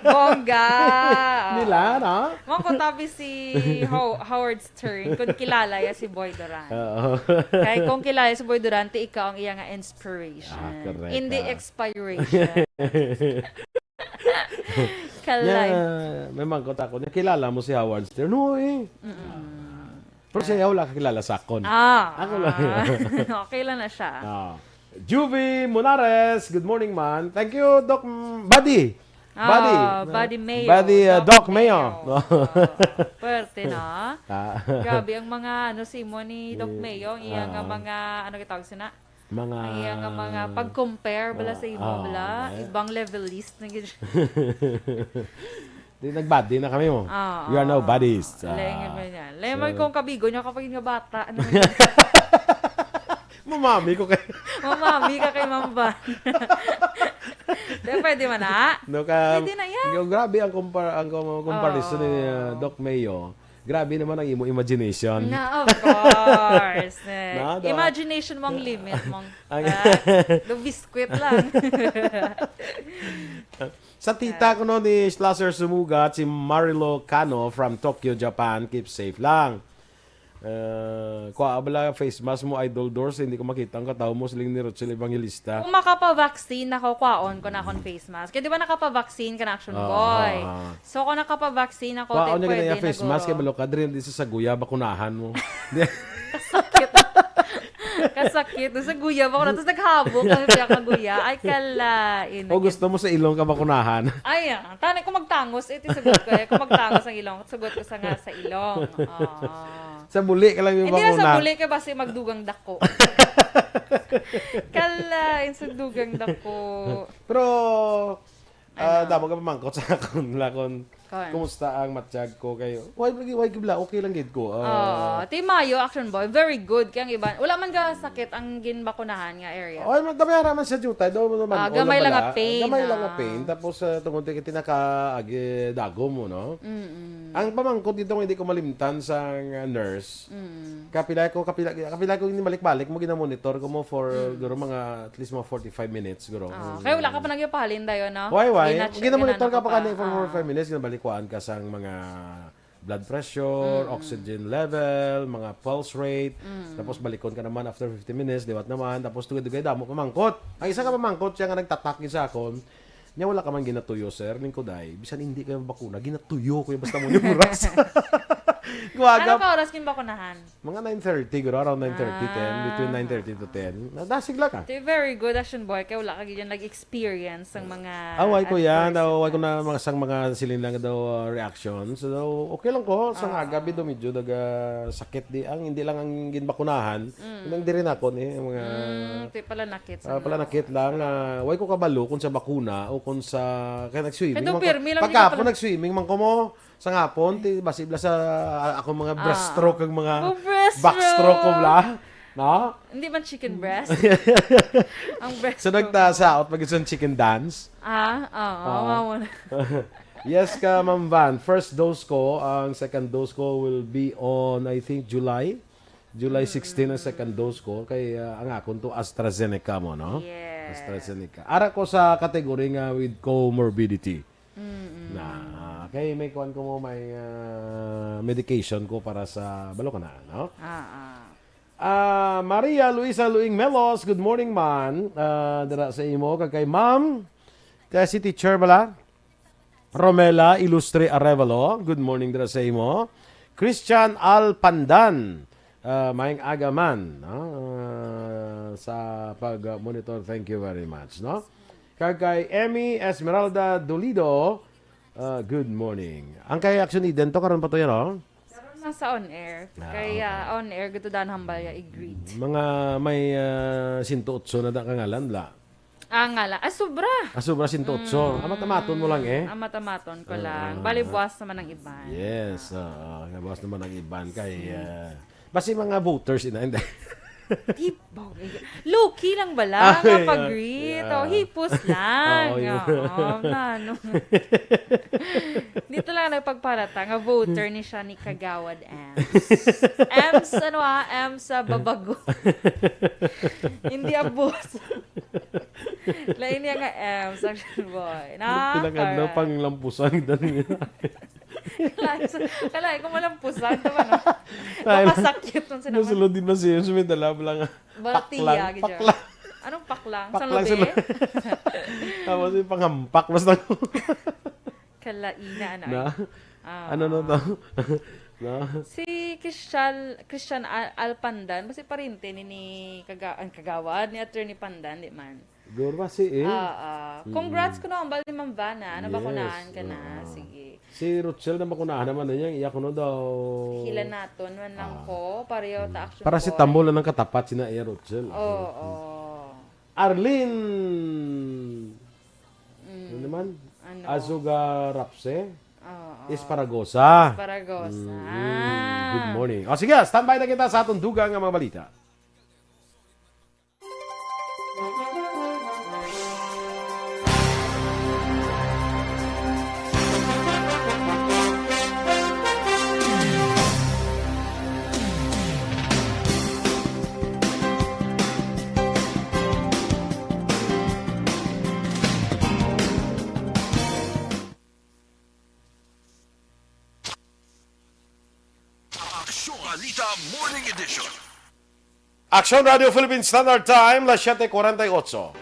Bongga! Nila, no? Mao ko tabi si Ho-, Howard Stern, kung kilala ya si Boy Duran. Oo. Kay kung kilala si Boy Duran, ti ikaw ang iya nga inspiration. Ah, correct, hindi ah, expiration. Kalay. Nya, may mangkot ako, "Nakilala mo si Howard Stern?" "Oo, eh." Mm-mm. Pero siya, wala kakilala sa akon. Ah, ako lang. Ah. Okay lang na siya. Ah. Juvie Munares, good morning, man. Thank you, Doc, mm, Buddy. Ah, Buddy. Buddy Mayo. Buddy, uh, Doc Mayo. Ah, pwerte na. Ah. Grabe ang mga, ano, si mo ni Doc Mayo, ang iya nga mga, ano gitawag sina? Mga, ang iya nga mga pag-compare bala sa imo, ah, bala, ah, ibang levelist na gid. Di, nag-buddy na kami mo. Ah, we are now buddies. Ah, lain gid man yan. Lain man kung kabigo niya kapag nga bata. Ano man yun? Mamami ko kay... Mamami ka kay Ma'am Van. Di, pwede man na. No, ka, pwede na yan. Yung grabe ang compar-, ang com-, comparison ni, uh, Doc Mayo. Grabe naman ang imo imagination. Na, of course. Eh. Na, diba? Imagination mo ang limit mong, ah, do biskwit lang. Sa tita ko no ni Schlosser Sumugat, si Marilo Cano from Tokyo, Japan. Keep safe lang. Eh, kwa bala face mask mo, Idol Dors, hindi ko makita ang katawo mo, siling ni Rochelle Evangelista. Kung makapavaccine ako, kwaon ko na akong face mask. Kaya di ba nakapavaccine ka na, Action Boy? Ah. So, kung nakapavaccine ako, kwaon niya pwede na face mask, kay balo ka, diri di sa Saguya, bakunahan mo. Kasakit. Kasakit. Sa Guya, bako na. Tapos naghabok ang siya ka Guya. Ay, kalain. O gusto mo sa ilong ka bakunahan? Ay, ah. Tanay, kung magtangos, ito sugot ko eh. Kung magtangos ang ilong, sugot ko sa nga sa ilong. Oo. Sa buli ka lang yung... Hindi, sa bakuna. Buli ka basi magdugang dako. Kalain sa dugang dako. Pero, ah, damo ka pamangkot sa akon, lakon. Kuan. Kumusta ang matsyag ko kayo? Why, why, why, bla, okay lang gid ko. Ah, Oo. Ti Mayo, Action Boy, very good. Kaya ang iba, wala man ga sakit ang ginbakunahan nga area. Oh, ay, gamay ra man sa jutay. Daw naman, Ah, oh, gamay lang nga bala. Pain, Gamay lang nga ah. Pain. Tapos, ah, tungod kay tinaka, agi, dagom mo, no? Mm-mm. Ang pamangkot dito nga hindi ko malimtan sa, ah, nurse, Mm. Kapila ko, kapila, kapila ko, ginabalik-balik mo, ginamonitor ko mo for, Mm. guro, mga, at least mga forty-five minutes, guro. Ah, Mm. kaya wala ka pa nagyapahalin dayon, no? Why, why? Gina-check, Ginamonitor ka ginano pa ka pa. kani for Ah. forty-five minutes, ginabalikuan ka sang mga blood pressure, Mm. oxygen level, mga pulse rate, Mm. tapos balikon ka naman after fifty minutes, liwat naman, tapos dugay-dugay damo pamangkot. Ang isa ka pamangkot siya nga nagtatak gid sa akon, niya wala ka man ginatuyo, sir, lingkoday. Bisan hindi kayo bakuna, ginatuyo ko yung basta mo yung oras. Kuwaga. Ano ka oras yung bakunahan? Mga nine thirty, guro, around nine thirty, ten, between Ah. nine thirty to ten. Nadasig lang ka. Ti, very good, Action Boy. Kaya wala ka gid nag-experience sang mga Ah, why ko yan? adverse Daw, why ko na effects. mga, sang mga siling lang daw, uh, reactions. So, okay lang ko. Sang Ah. aga, bido medyo naga sakit di. Ang hindi lang ang ginbakunahan. Mm. Nang diri na ako ni, ang mga Mm, ti pala nakit sa Ah, pala mga nakit lang. Ah, why ko kabalo kung sa bakuna o kung sa, kaya nag-swimming Kaya daw man ko. pirmi lang Pagka di ka ako pala nag-swimming man ko mo, sa ngapon, ti, basi bla sa, ah, akong mga Ah. breaststroke, ang mga Oh, breaststroke. backstroke ko bla. No? Hindi man chicken breast. Ang breast So, ko. nagtasaot pag isang chicken dance. Ah, oo, Oo. mamo na. Yes ka, Ma'am Van. First dose ko, ang second dose ko will be on, I think, July. July Mm. sixteen ang second dose ko. Kay, ah, ang akon to AstraZeneca mo, no? Yes. AstraZeneca. Ara ko sa category nga with comorbidity. Mm-mm. Na, ah, kay may kuwan ko mo, may, ah, medication ko para sa balo ka na, no? Ah, ah. Ah, Maria Luisa Luing Melos, good morning, man. Ah, dira sa imo, kag kay Ma'am, kay si Teacher bala, Romela Ilustre Arevalo, good morning dira sa imo. Christian Al Pandan, ah, maayong aga man, no? Ah, sa pag-monitor, thank you very much, no? Kag kay Emmy Esmeralda Dolido, ah, good morning. Ang kay Action Eden to, karon pa to yan, oh? Karon na sa on air. Ah, Kaya okay. on air, gusto dan hambal ya i-greet. Mga may, ah, sinto otso na da kangalan, la. Ah, nga lang. Ah, sobra. Ah, sobra sinto otso. Mm, Amat-amaton mo lang eh. Amat-amaton ko Ah, lang. ah, Bali, ah. buwas naman ang iban. Yes, Ah. oo. Buwas naman ang iban kay, Hmm. ah, basi mga voters ina, hindi. Di ba? Low-key lang bala Ah, nga yeah. pag-greet. Yeah. Oh, hipos lang. Oo, yun. Oo, na, ano. Dito lang nagpagparata nga voter ni siya ni Kagawad Ems. Ems, ano ah? Ems sa babago. Hindi abos. Lain niya nga Ems, Action Boy. Na, Pinangad na correct. panglampusan. Kalain sa, kalain ko malampusan. Ito ba na? Kalain. Makasakit ng sinangan. Nasulod din ba siya? Sumidala mo lang. Balatya, Paklang, gid siya. paklang. Anong paklang? Paklang Salute? sa Tapos yung panghampak. Basta Kalaina, ano, Na? ay. Ah. Ano na to? Na? Si Christian, Christian Al-, Al Pandan, basi parente ni, ni Kaga-, ang Kagawad, ni Attorney Pandan, di man? Siguro ba si eh? Ah, ah. Congrats Mm. ko na, ambal ni Ma'am Vana. Ano ba ko Yes, naan ka na? oo. Sige. Si Rochelle na makunahan naman na niya, iya ko no daw. Hila naton man lang Ah. ko, pareho ta Mm. action Para si boy. Tambol na ng katapat, sina iya Rochelle. Oo, oo. Arlene! Mm. Ano naman? Ano? Azuga Rapse? Oo. Esparagosa. Esparagosa. Mm, mm. Ah. Good morning. O sige, standby na kita sa atong dugang nga mga balita. Aksyon Balita Morning Edition. Aksyon Radio Philippine Standard Time, las siete cuarenta y ocho.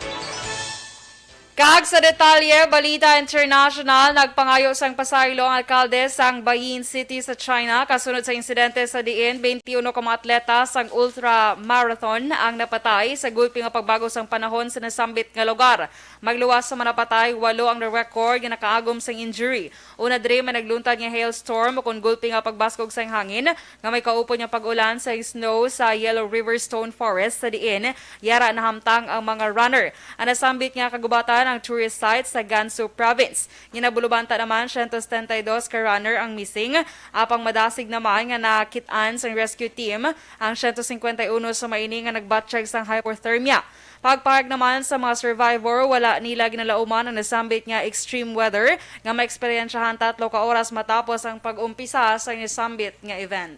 Kag sa detalye, balita international, nagpangayo sang pasaylo ang alkalde sang Bayin City sa China kasunod sa insidente sa diin twenty-one ka mga atleta sang ultra marathon ang napatay sa gulpi nga pagbago sang panahon sa nasambit nga lugar. Magluwas sa mga napatay, walo ang na-record nga nakaagom sang injury. Una diri may nagluntad nga hailstorm ukon gulpi nga pagbaskog sang hangin nga may kaupod nga pag-ulan sa snow sa Yellow River Stone Forest sa diin yara nahamtang ang mga runner. Ang nasambit nga kagubatan ang tourist site sa Gansu Province. Ginabulubanta naman, siyento setenta y dos ka runner ang missing. Apang madasig naman nga nakit-an sang rescue team ang siyento cincuenta y uno sa mga ini nga nagbatyag sang hypothermia. Pagpahayag naman sa mga survivor, wala nila ginalauman ang nasambit nga extreme weather nga maeksperiensyahan tatlo ka oras matapos ang pag-umpisa sa nasambit nga event.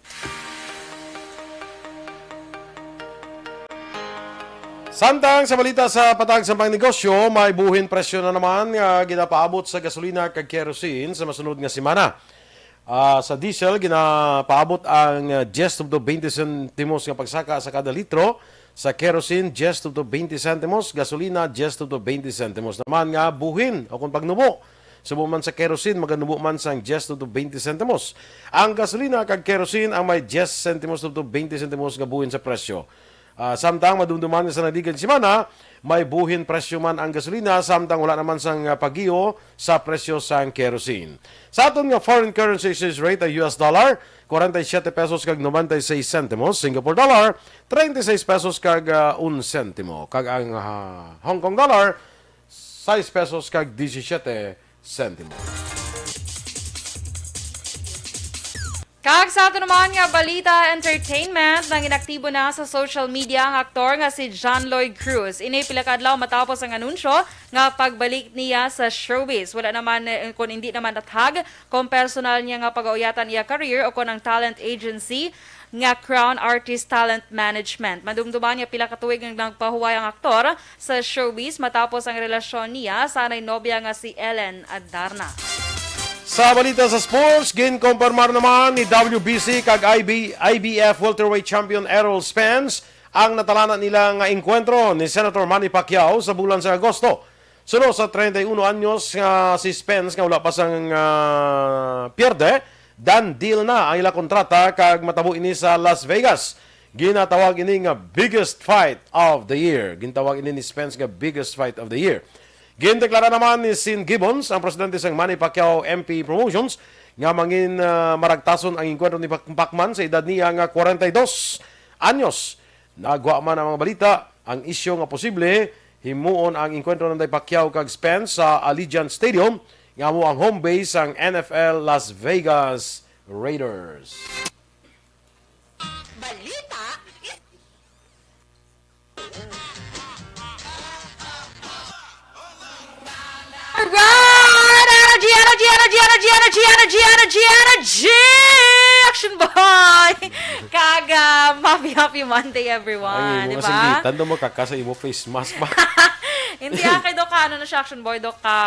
Samtang sa balita sa patag sa pangnegosyo, may buhin presyo na naman nga ginapaabot sa gasolina kag kerosene sa masunod nga semana. Ah, sa diesel, ginapaabot ang ah, diyes tubtob twenty sentimos nga pagsaka sa kada litro. Sa kerosene, diyes tubtob twenty sentimos. Gasolina, diyes tubtob twenty sentimos naman nga buhin o kung pagnubo. Subo man sa kerosene, maganubo man sang diyes tubtob twenty sentimos. Ang gasolina kag kerosene ang may diyes sentimos tubtob twenty sentimos nga buhin sa presyo. Ah, samtang madumduman nga sa naligiran nga semana, may buhin presyo man ang gasolina, samtang wala naman sang ah, paggiyo sa presyo sang kerosene. Sa aton nga foreign currency exchange rate, ang U S dollar, kwarenta y siyete pesos kag nobenta y seis sentimos, Singapore dollar, treinta y seis pesos kag ah, un sentimo, kag ang ah, Hong Kong dollar, sais pesos kag disisiete sentimo. Kag sa ato naman nga balita, entertainment, nang inaktibo na sa social media ang aktor nga si John Lloyd Cruz. Ini pila ka adlaw matapos ang anunsyo nga pagbalik niya sa showbiz. Wala naman eh, kung hindi naman nathag kung personal niya nga pagauyatan iya career o kung ang talent agency nga Crown Artist Talent Management. Madumduman nga pila ka tuig ang nagpahuway ang aktor sa showbiz matapos ang relasyon niya sa anay nobya nga si Ellen Adarna. Sa balita sa sports, ginkompormar naman ni W B C kag I B, I B F welterweight champion Errol Spence ang natalana nila nga engkwentro ni Senator Manny Pacquiao sa bulan sa Agosto. Suno sa treinta y uno anyos nga si Spence nga wala pa sang ah, pierde, done deal na ang ila kontrata kag matabo ini sa Las Vegas. Ginatawag ini nga biggest fight of the year. Gintawag ini ni Spence nga biggest fight of the year. Gindeklara naman ni Sin Gibbons, ang presidente sang Manny Pacquiao M P Promotions, nga mangin ah, maragtason ang engkwentro ni Pac- Pacman sa edad niya nga kwarenta y dos anyos. Nagwa man ang mga balita, ang isyu nga posible himuon ang engkwentro ni Pacquiao kag Spence sa Allegiant Stadium, nga amo ang home base sang N F L Las Vegas Raiders. Balita is Alright! Energy, energy, energy, energy, energy, energy, energy, energy, energy! Action boy! Kag ah, happy, happy Monday, everyone. Ay, Di imo ba? Singgitan daw mo kaka sa imo face mask ba? Hindi ah, kay do ka, ano na siya, action boy, do ka.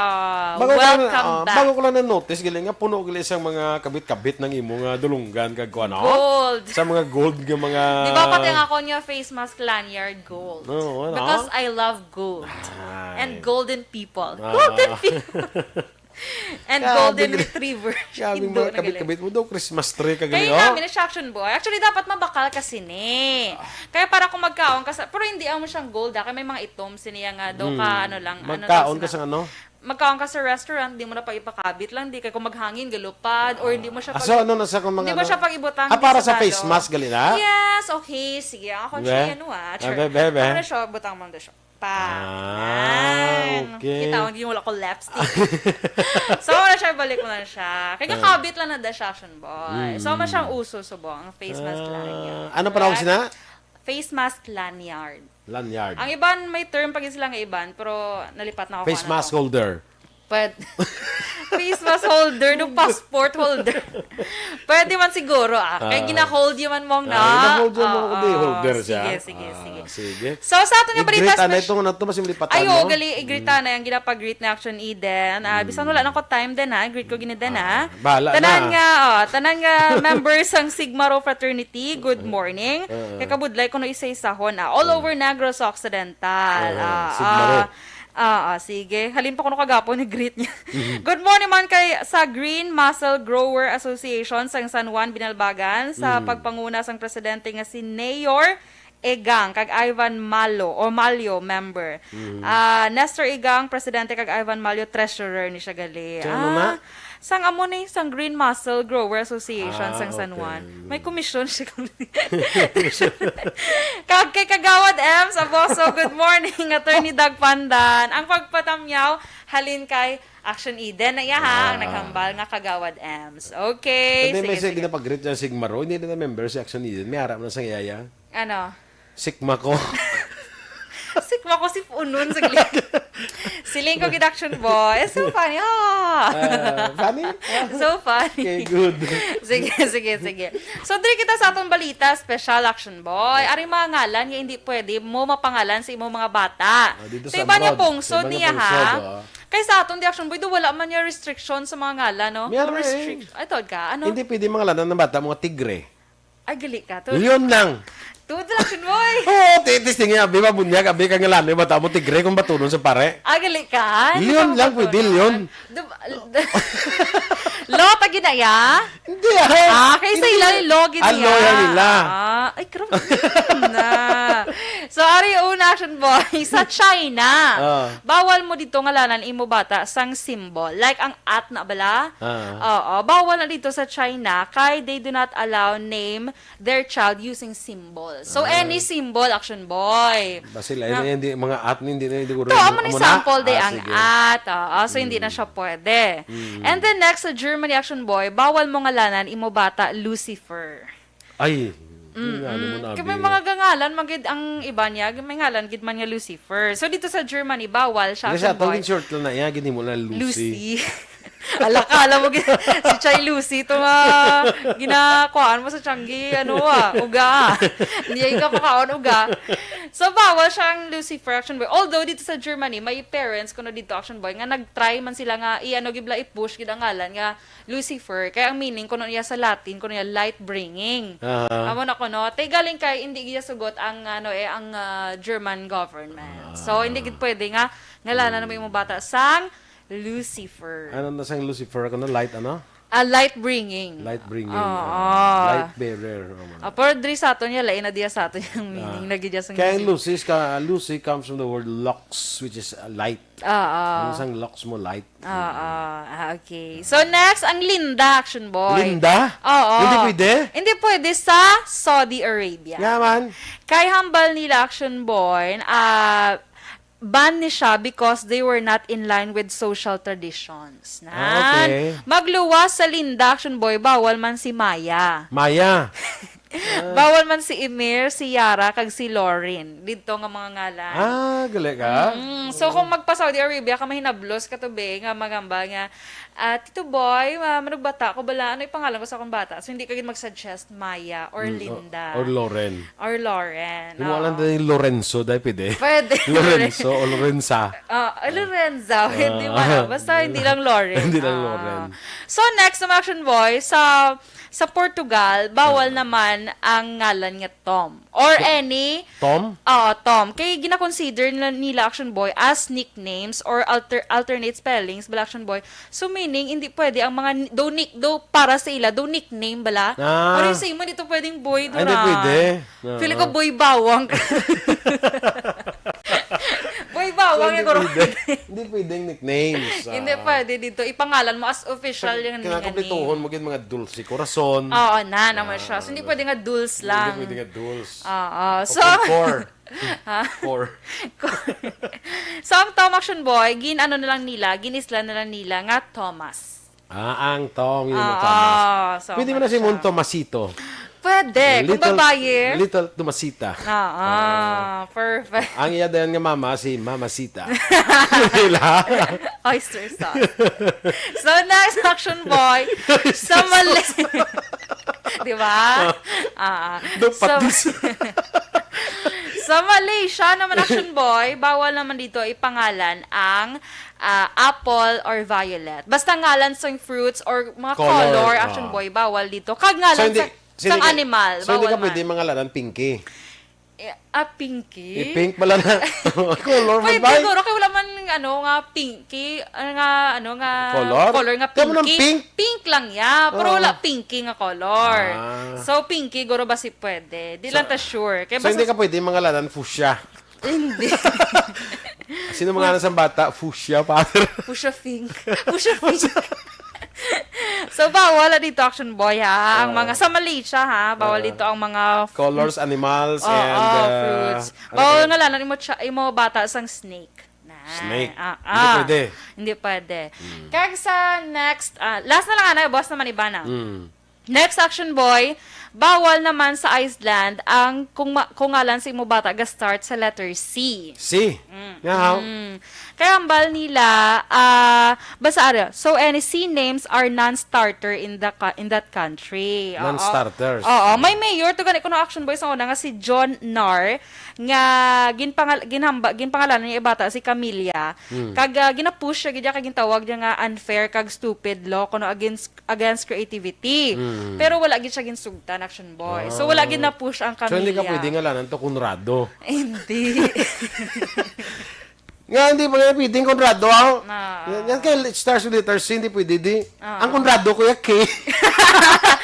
Bago ko lang, Welcome ah, back. bago ko lang na-notice, galing nga puno gali sang mga kabit-kabit ng imo nga dulunggan kag kuan, no? Gold. Sa mga gold nga mga Di ba pati ang ako niya face mask lanyard gold? Oo, ano? Because I love gold. Ay. And golden people. Ah. Golden people. And Grabe, golden gra- retriever. Grabe Indo mga na gali. Kabit-kabit mo daw, Christmas tree ka gali, Kaya nga, oh. Mini Action Boy. Actually, dapat mabakal ka sini. Kaya para kung magkaon ka sa, pero hindi mo siyang gold, ah. Kaya may mga itom sini nga daw ka, Mm. ano lang, ano Magkaon lang ka sila. sa ano? Magkaon ka sa restaurant, di mo na pag ipakabit lang, di kay kung maghangin, galupad, or hindi mo siya Ah, pag- so ano na sa kung mga hindi mo ano? siya pag-ibutang Ah, para sa salo. Face Mask, gali na? Yes, okay, sige. Ako Be? siya, ano ah. Ah, be, be, be. Ako na siya, butang mo na siya. Pa. Ah, Yan. Okay. Kita mo, hindi wala ko lipstick. So, wala siya, balik mo na siya. Kaya Ah. kakabit lang na da siya, Action Boy. So, Mm. masyang uso subong ang face mask Ah, lanyard. ano pa nawag Correct? sina? Face mask lanyard. Lanyard. Ang iban, may term pa gid sila nga iban, pero nalipat na ako. Face Kung ano mask to. holder. Pwede. Face mask holder, no, passport holder. Pwede man siguro ah. Kaya Ah. gina-hold yun man mong na. Ah, gina-hold yun mo, Oo, kundi holder siya. Sige, sige, Ah, sige. Sige. So, sa ato nga balita, I-greet, ano special- ito nga na ito, mas yung lipatan Ayo, mo? gali, i-greet na yung ginapag-greet na Action Eden. Ah, bisan wala na ko time din ha, greet ko gini din ha. Ah, bahala Tanan na. nga, oh, tanan nga members sang Sigma Rho Fraternity, good morning. Ah. Kay kabudlay ko no isa-isahon ah. All over Negros Occidental. Ah, Ah, Sigma Rho. ah, ah, ah, sige. Halin pa ko no kagapon ni greet niya. Good morning man kay sa Green Muscle Grower Association sang San Juan Binalbagan sa Mm. pagpanguna sang presidente nga si Mayor Egang kag Ivan Malo o Malyo member. Mm. Ah, Nestor Egang presidente kag Ivan Malyo treasurer ni siya gali. Kaya ano na? Ah, Sang amo ni, sang Green Muscle Grower Association Ah, sang San Juan. okay. May komisyon siya. Kag kay Kagawad Ems Aboso, good morning, Attorney Doug Pandan. Ang pagpatamyaw, halin kay Action Eden na iya, ha, ang Ah. naghambal nga Kagawad Ems. Okay, And then may sige, sige, sige. ginapag-greet niya si Gmaro. Hindi na member si Action Eden. May harap na sa iyaya. Ano? Sikma ko. Sikma ko si Punon sa gilid. Siling ko gid, Action Boy. It's so funny. Ah. Ah, funny? Ah. So funny. Okay, good. Sige, sige, sige. So, diri kita sa atong balita, special, Action Boy. Ari mga ngalan nga hindi pwede mo mapangalan sa imong mga bata. Ah, dito Sa sa iba niya abroad. pungsod Sa iba niya niya, ha? pungsod, oh. Kay sa aton, di, Action Boy, do wala man niya restriction sa mga ngalan, no? May ano, eh. Restrict-, ay, tawag ka, ano? Hindi pwede mga ngalan ng bata, mga tigre. Ay, gali ka. Tuod. Leon lang. Tuod lang, Action Boy. Oo, ti-, testing niya. Abi, mabunyag, abi, kang ngalan, yung bata mo, tigre, kung batunon sa pare. Ah, gali ka. Hindi Leon ka lang, pwede, mabatunan. Leon. Dub-, law, tagi na, ya? Hindi, ah. Ah, kay sa Hindi. ila, law, gid Ah, law niya. yan nila. Ah, ay, grabe na. So, ari, una, Action Boy, sa China, Ah. bawal mo dito ngalanan imo bata sang symbol. Like, ang at na bala? Ah. Oo, bawal na dito sa China, kay they do not allow name their child using symbol. So, Ah. any symbol, Action Boy. Basil, ay Na na yan, di, mga at, hindi na, hindi ko To, rin, amo na amo na? example, day Ah, ang sige. at. Oo, so, hindi na Mm. siya pwede. Mm. And then next, sa Germany, Action Boy, bawal mo ngalanan imo bata Lucifer. Ay, Mm-mm. yun nga, ano mo na, Kaya may abi. mga gangalan, magid ang iba niya, may ngalan gid man nga Lucifer. So, dito sa Germany, bawal siya, Hindi siya, Action Boy. tawagin short lang na iya, gini mo na Lucy. Lucy. Ala ka, alam mo, gid-, si Chay Lucy, ito nga ginakuhaan mo sa tiyanggi, ano, ah, uga. Hindi ka pakaon, uga. So, bawal siya ang Lucifer, Action Boy. Although, dito sa Germany, may parents, kuno dito, Action Boy, nga nag-try man sila nga, i-, ano, gibla, i-push, gid ang ngalan nga Lucifer. Kaya ang meaning, kuno niya sa Latin, kuno niya light bringing. Aha. Amo na kuno. Tay galing kay, hindi giya sugot ang, ano, eh, ang, ah, German government. So, Ah. hindi gid pwede nga, ngalanan mo yung bata sang Lucifer. Ano na sang Lucifer? Ano, light ano? Ah, light bringing. Light bringing. Oo. Ah, light bearer. Oh, mga Ah, pero diri sa aton niya, lain na diya sa aton yung meaning Ah. na gid sang Kaya ang Lucifer. Lucy is ka, Lucy comes from the word lux, which is, uh, light. Oo. Ang sang lux mo, light. Oo. Ah, okay. So, next, ang Linda, Action Boy. Linda? Oo. Hindi pwede? Hindi pwede sa Saudi Arabia. Nga man. Kay hambal nila, Action Boy, ah, ban ni siya because they were not in line with social traditions. Nan, Ah, okay. magluwas sa Linda, Action Boy, bawal man si Maya. Maya. Ah. Bawal man si Emir, si Yara, kag si Lauren. Dito nga mga ngalan. Ah, gali ka? Mm, so, kung magpa-Saudi Arabia ka, mahinablos ka to, be, nga magamba nga, ah, "Tito Boy, ah, manugbata ko bala, ano ipangalan ko sa akong bata?" So, hindi ka gid mag-suggest Maya or Mm, o-, Linda. or Lauren. Or Lauren, Yung oo. alam na yung Lorenzo, dahil pwede. Pwede. Lorenzo o Lorenza. Ah, ah, Lorenza, hindi Ah. man. Basta hindi lang Lauren. Hindi lang Ah. Lauren. So, next naman, Action Boy, sa, sa Portugal, bawal Ah. naman ang ngalan nga Tom. Or To-, any Tom? Oo, Tom. Kay gina-consider na nila, Action Boy, as nicknames or alter-, alternate spellings, bala, Action Boy. So, meaning, hindi pwede ang mga ni-, do nick-, do para sa ila, do nickname, bala. Ah. Or yung same, hindi to pwedeng boy, Ay, hindi dura. pwede. Feeling ko, Oo. boy bawang. Boy bawang So, yung hindi guro. pwede. Hindi pwedeng nicknames, Hindi ah. pwede dito. Ipangalan mo as official So, yung kailangan nga name. Kompletuhon mo yung mga Dulce Corazon. Oo, na naman siya. So, Ah, hindi ano. pwede nga Dulce Hindi lang. pwede nga Dulce. Oo. O So, Concor. Ha? Cor. So, ang Tom, Action Boy, gin-ano na lang nila, gin-isla na lang nila nga Thomas. Ah, ang Tom, yun ang Oo, Thomas. so, Pwede mo na ano si Mon siya. Tomasito. Pwede, kung Little, babae. Little Tomasita. Oo, Oo. perfect. Ang iya dayon nga mama, si Mamasita. Sila. Oyster sauce. So, next, Action Boy, sa Oyster Mali-, sauce. Di ba? Ah, ah. Dapat Sa, dis- sa Malaysia naman, Action Boy, bawal naman dito ipangalan ang, ah, apple or violet. Basta ngalan sang fruits or mga Color, color, Action ah. Boy, bawal dito. Kag ngalan So, hindi, sa, so, sang hindi ka, animal, so, hindi bawal ka pwede man. mangalanan Pinky? Eh, ah, Pinky? Eh, pink pala na. Color man Pwede ba? siguro, kay wala man, ano, nga pinky, ah, nga, ano, nga Color? color nga Kaya mo ng pinky. pink? Pink lang, ya. Pero Oo. wala pinky nga color. Ah. So, pinky, guro ba si pwede? Di So, lang ta sure. Kaya so, basta hindi ka pwede mangalanan fuchsia? Hindi. Sino mga anak sa bata? Fuchsia, father. Fuchsia pink. Fuchsia pink. So, bawal na dito, Action Boy, ha? Ang Ah. mga, sa Malaysia, ha? Bawal Ah. dito ang mga Colors, animals, Oo, and, uh, fruits. ano Bawal pa yun? Nga lanan imo, cha- imo bata sang snake. Na. Snake. Ah, Hindi ah. pwede. Hindi pwede. Hmm. Kag sa next, ah, last na lang, ana, boss naman, iba na. Hmm. Next, Action Boy, bawal naman sa Iceland ang kung, ma- kung ngalan sa imo bata ga-start sa letter C. C. Mm. Nga, how? Mm. Kaya ang bal nila, ah, basta ara, so any C names are non-starter in the co- in that country. Oo. Non-starters. Oo, may mayor to gani kuno, Action Boy, sa una nga si John Nar, nga ginpangal- ginhamba- ginpangalanan niya bata si Camilla. Hmm. Kag, ah, ginapush siya gid niya, kag gintawag niya nga unfair kag stupid law kuno against against creativity. Hmm. Pero wala gid siya ginsugtan, Action Boy. So, wala gid Ah. na-push ang So, hindi ka Camilla. Pwede ngalanan to Conrado. Hindi. Nga, hindi pa nga pwedeng Conrado, ah. Ah. Yan, yan kay starts with letter C, hindi pwede, di. Ah. Ang Conrado, kuya, K.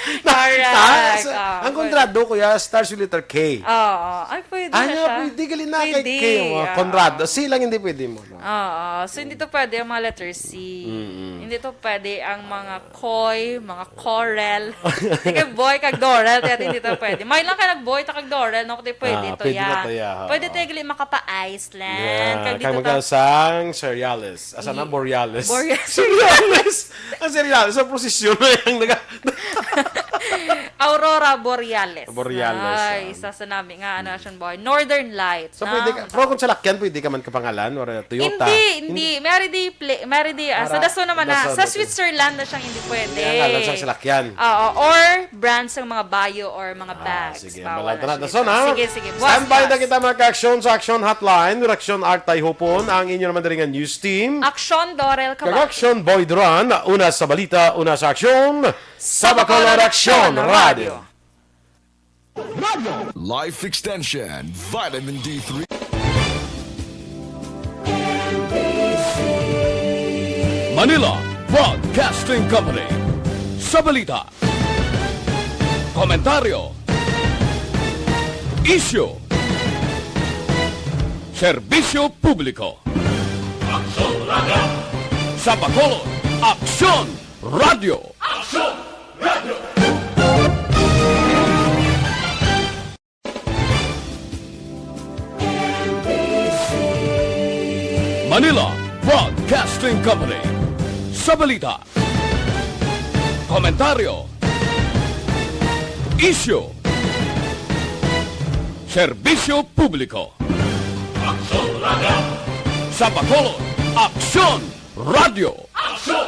Correct. Ah, so, Ah, ang pwede. Conrado, kuya, starts with letter K. Oo. Ay, pwede Ah, na nga, siya. Pwede, gali na kay Pwede, K, oh, ah. Conrado. C lang hindi pwede mo, no? Oo. So, hindi to pwede ang mga letter C. Mm-mm. Hindi to pwede ang mga koi, mga coral. Hindi kay boy kag Dorel, kaya hindi to pwede. May lang kay nag-boy ta kag Dorel, no? Kundi pwede Ah, to, pwede na ya. To, ya, oo. Pwede tayo gali makapa-Iceland. Yeah, Kag kag dito ta- magkasang cereales. Asa na? Ye- Boreales. Boreales. Cereales. Ang cereales, sa prosesyon na yung naga- Aurora Boreales. Boreales, Ay, ah. Isa sa nami nga, ano, Action Boy. Northern Lights, So, no? Pwede ka, pero kung salakyan, pwede ka man kapangalan, or, uh, Toyota. Hindi, hindi. Mary D. Play, Mary D. Ah, sa Para daso naman na. daso Sa naman. Switzerland na siyang hindi pwede. Kaya nga, lang sa salakyan. Oo, or brands ng mga bayo or mga Ah, bags. Sige, Bawal malata na na. Daso na. Sige, sige. Buwas, Standby na buwas. Kita, mga ka-aksyon, sa Aksyon Hotline. Reaksyon Art Tay Hupon, ang inyo naman diri nga news team. Aksyon Dorel Kag Kabak. Aksyon Boy Duran, una sa balita, una sa aksyon. Sa Bacolod Aksyon Radio. Life Extension, Vitamin D three. Manila Broadcasting Company. Sa balita, komentaryo, isyu, serbisyo publiko. Aksyon Radio. Sa Bacolod, Aksyon Radio. Aksyon Radio. Manila Broadcasting Company. Sa balita, komentaryo, isyu, serbisyo publiko. Aksyon Radio. Sa Bacolod, Aksyon Radio. Aksyon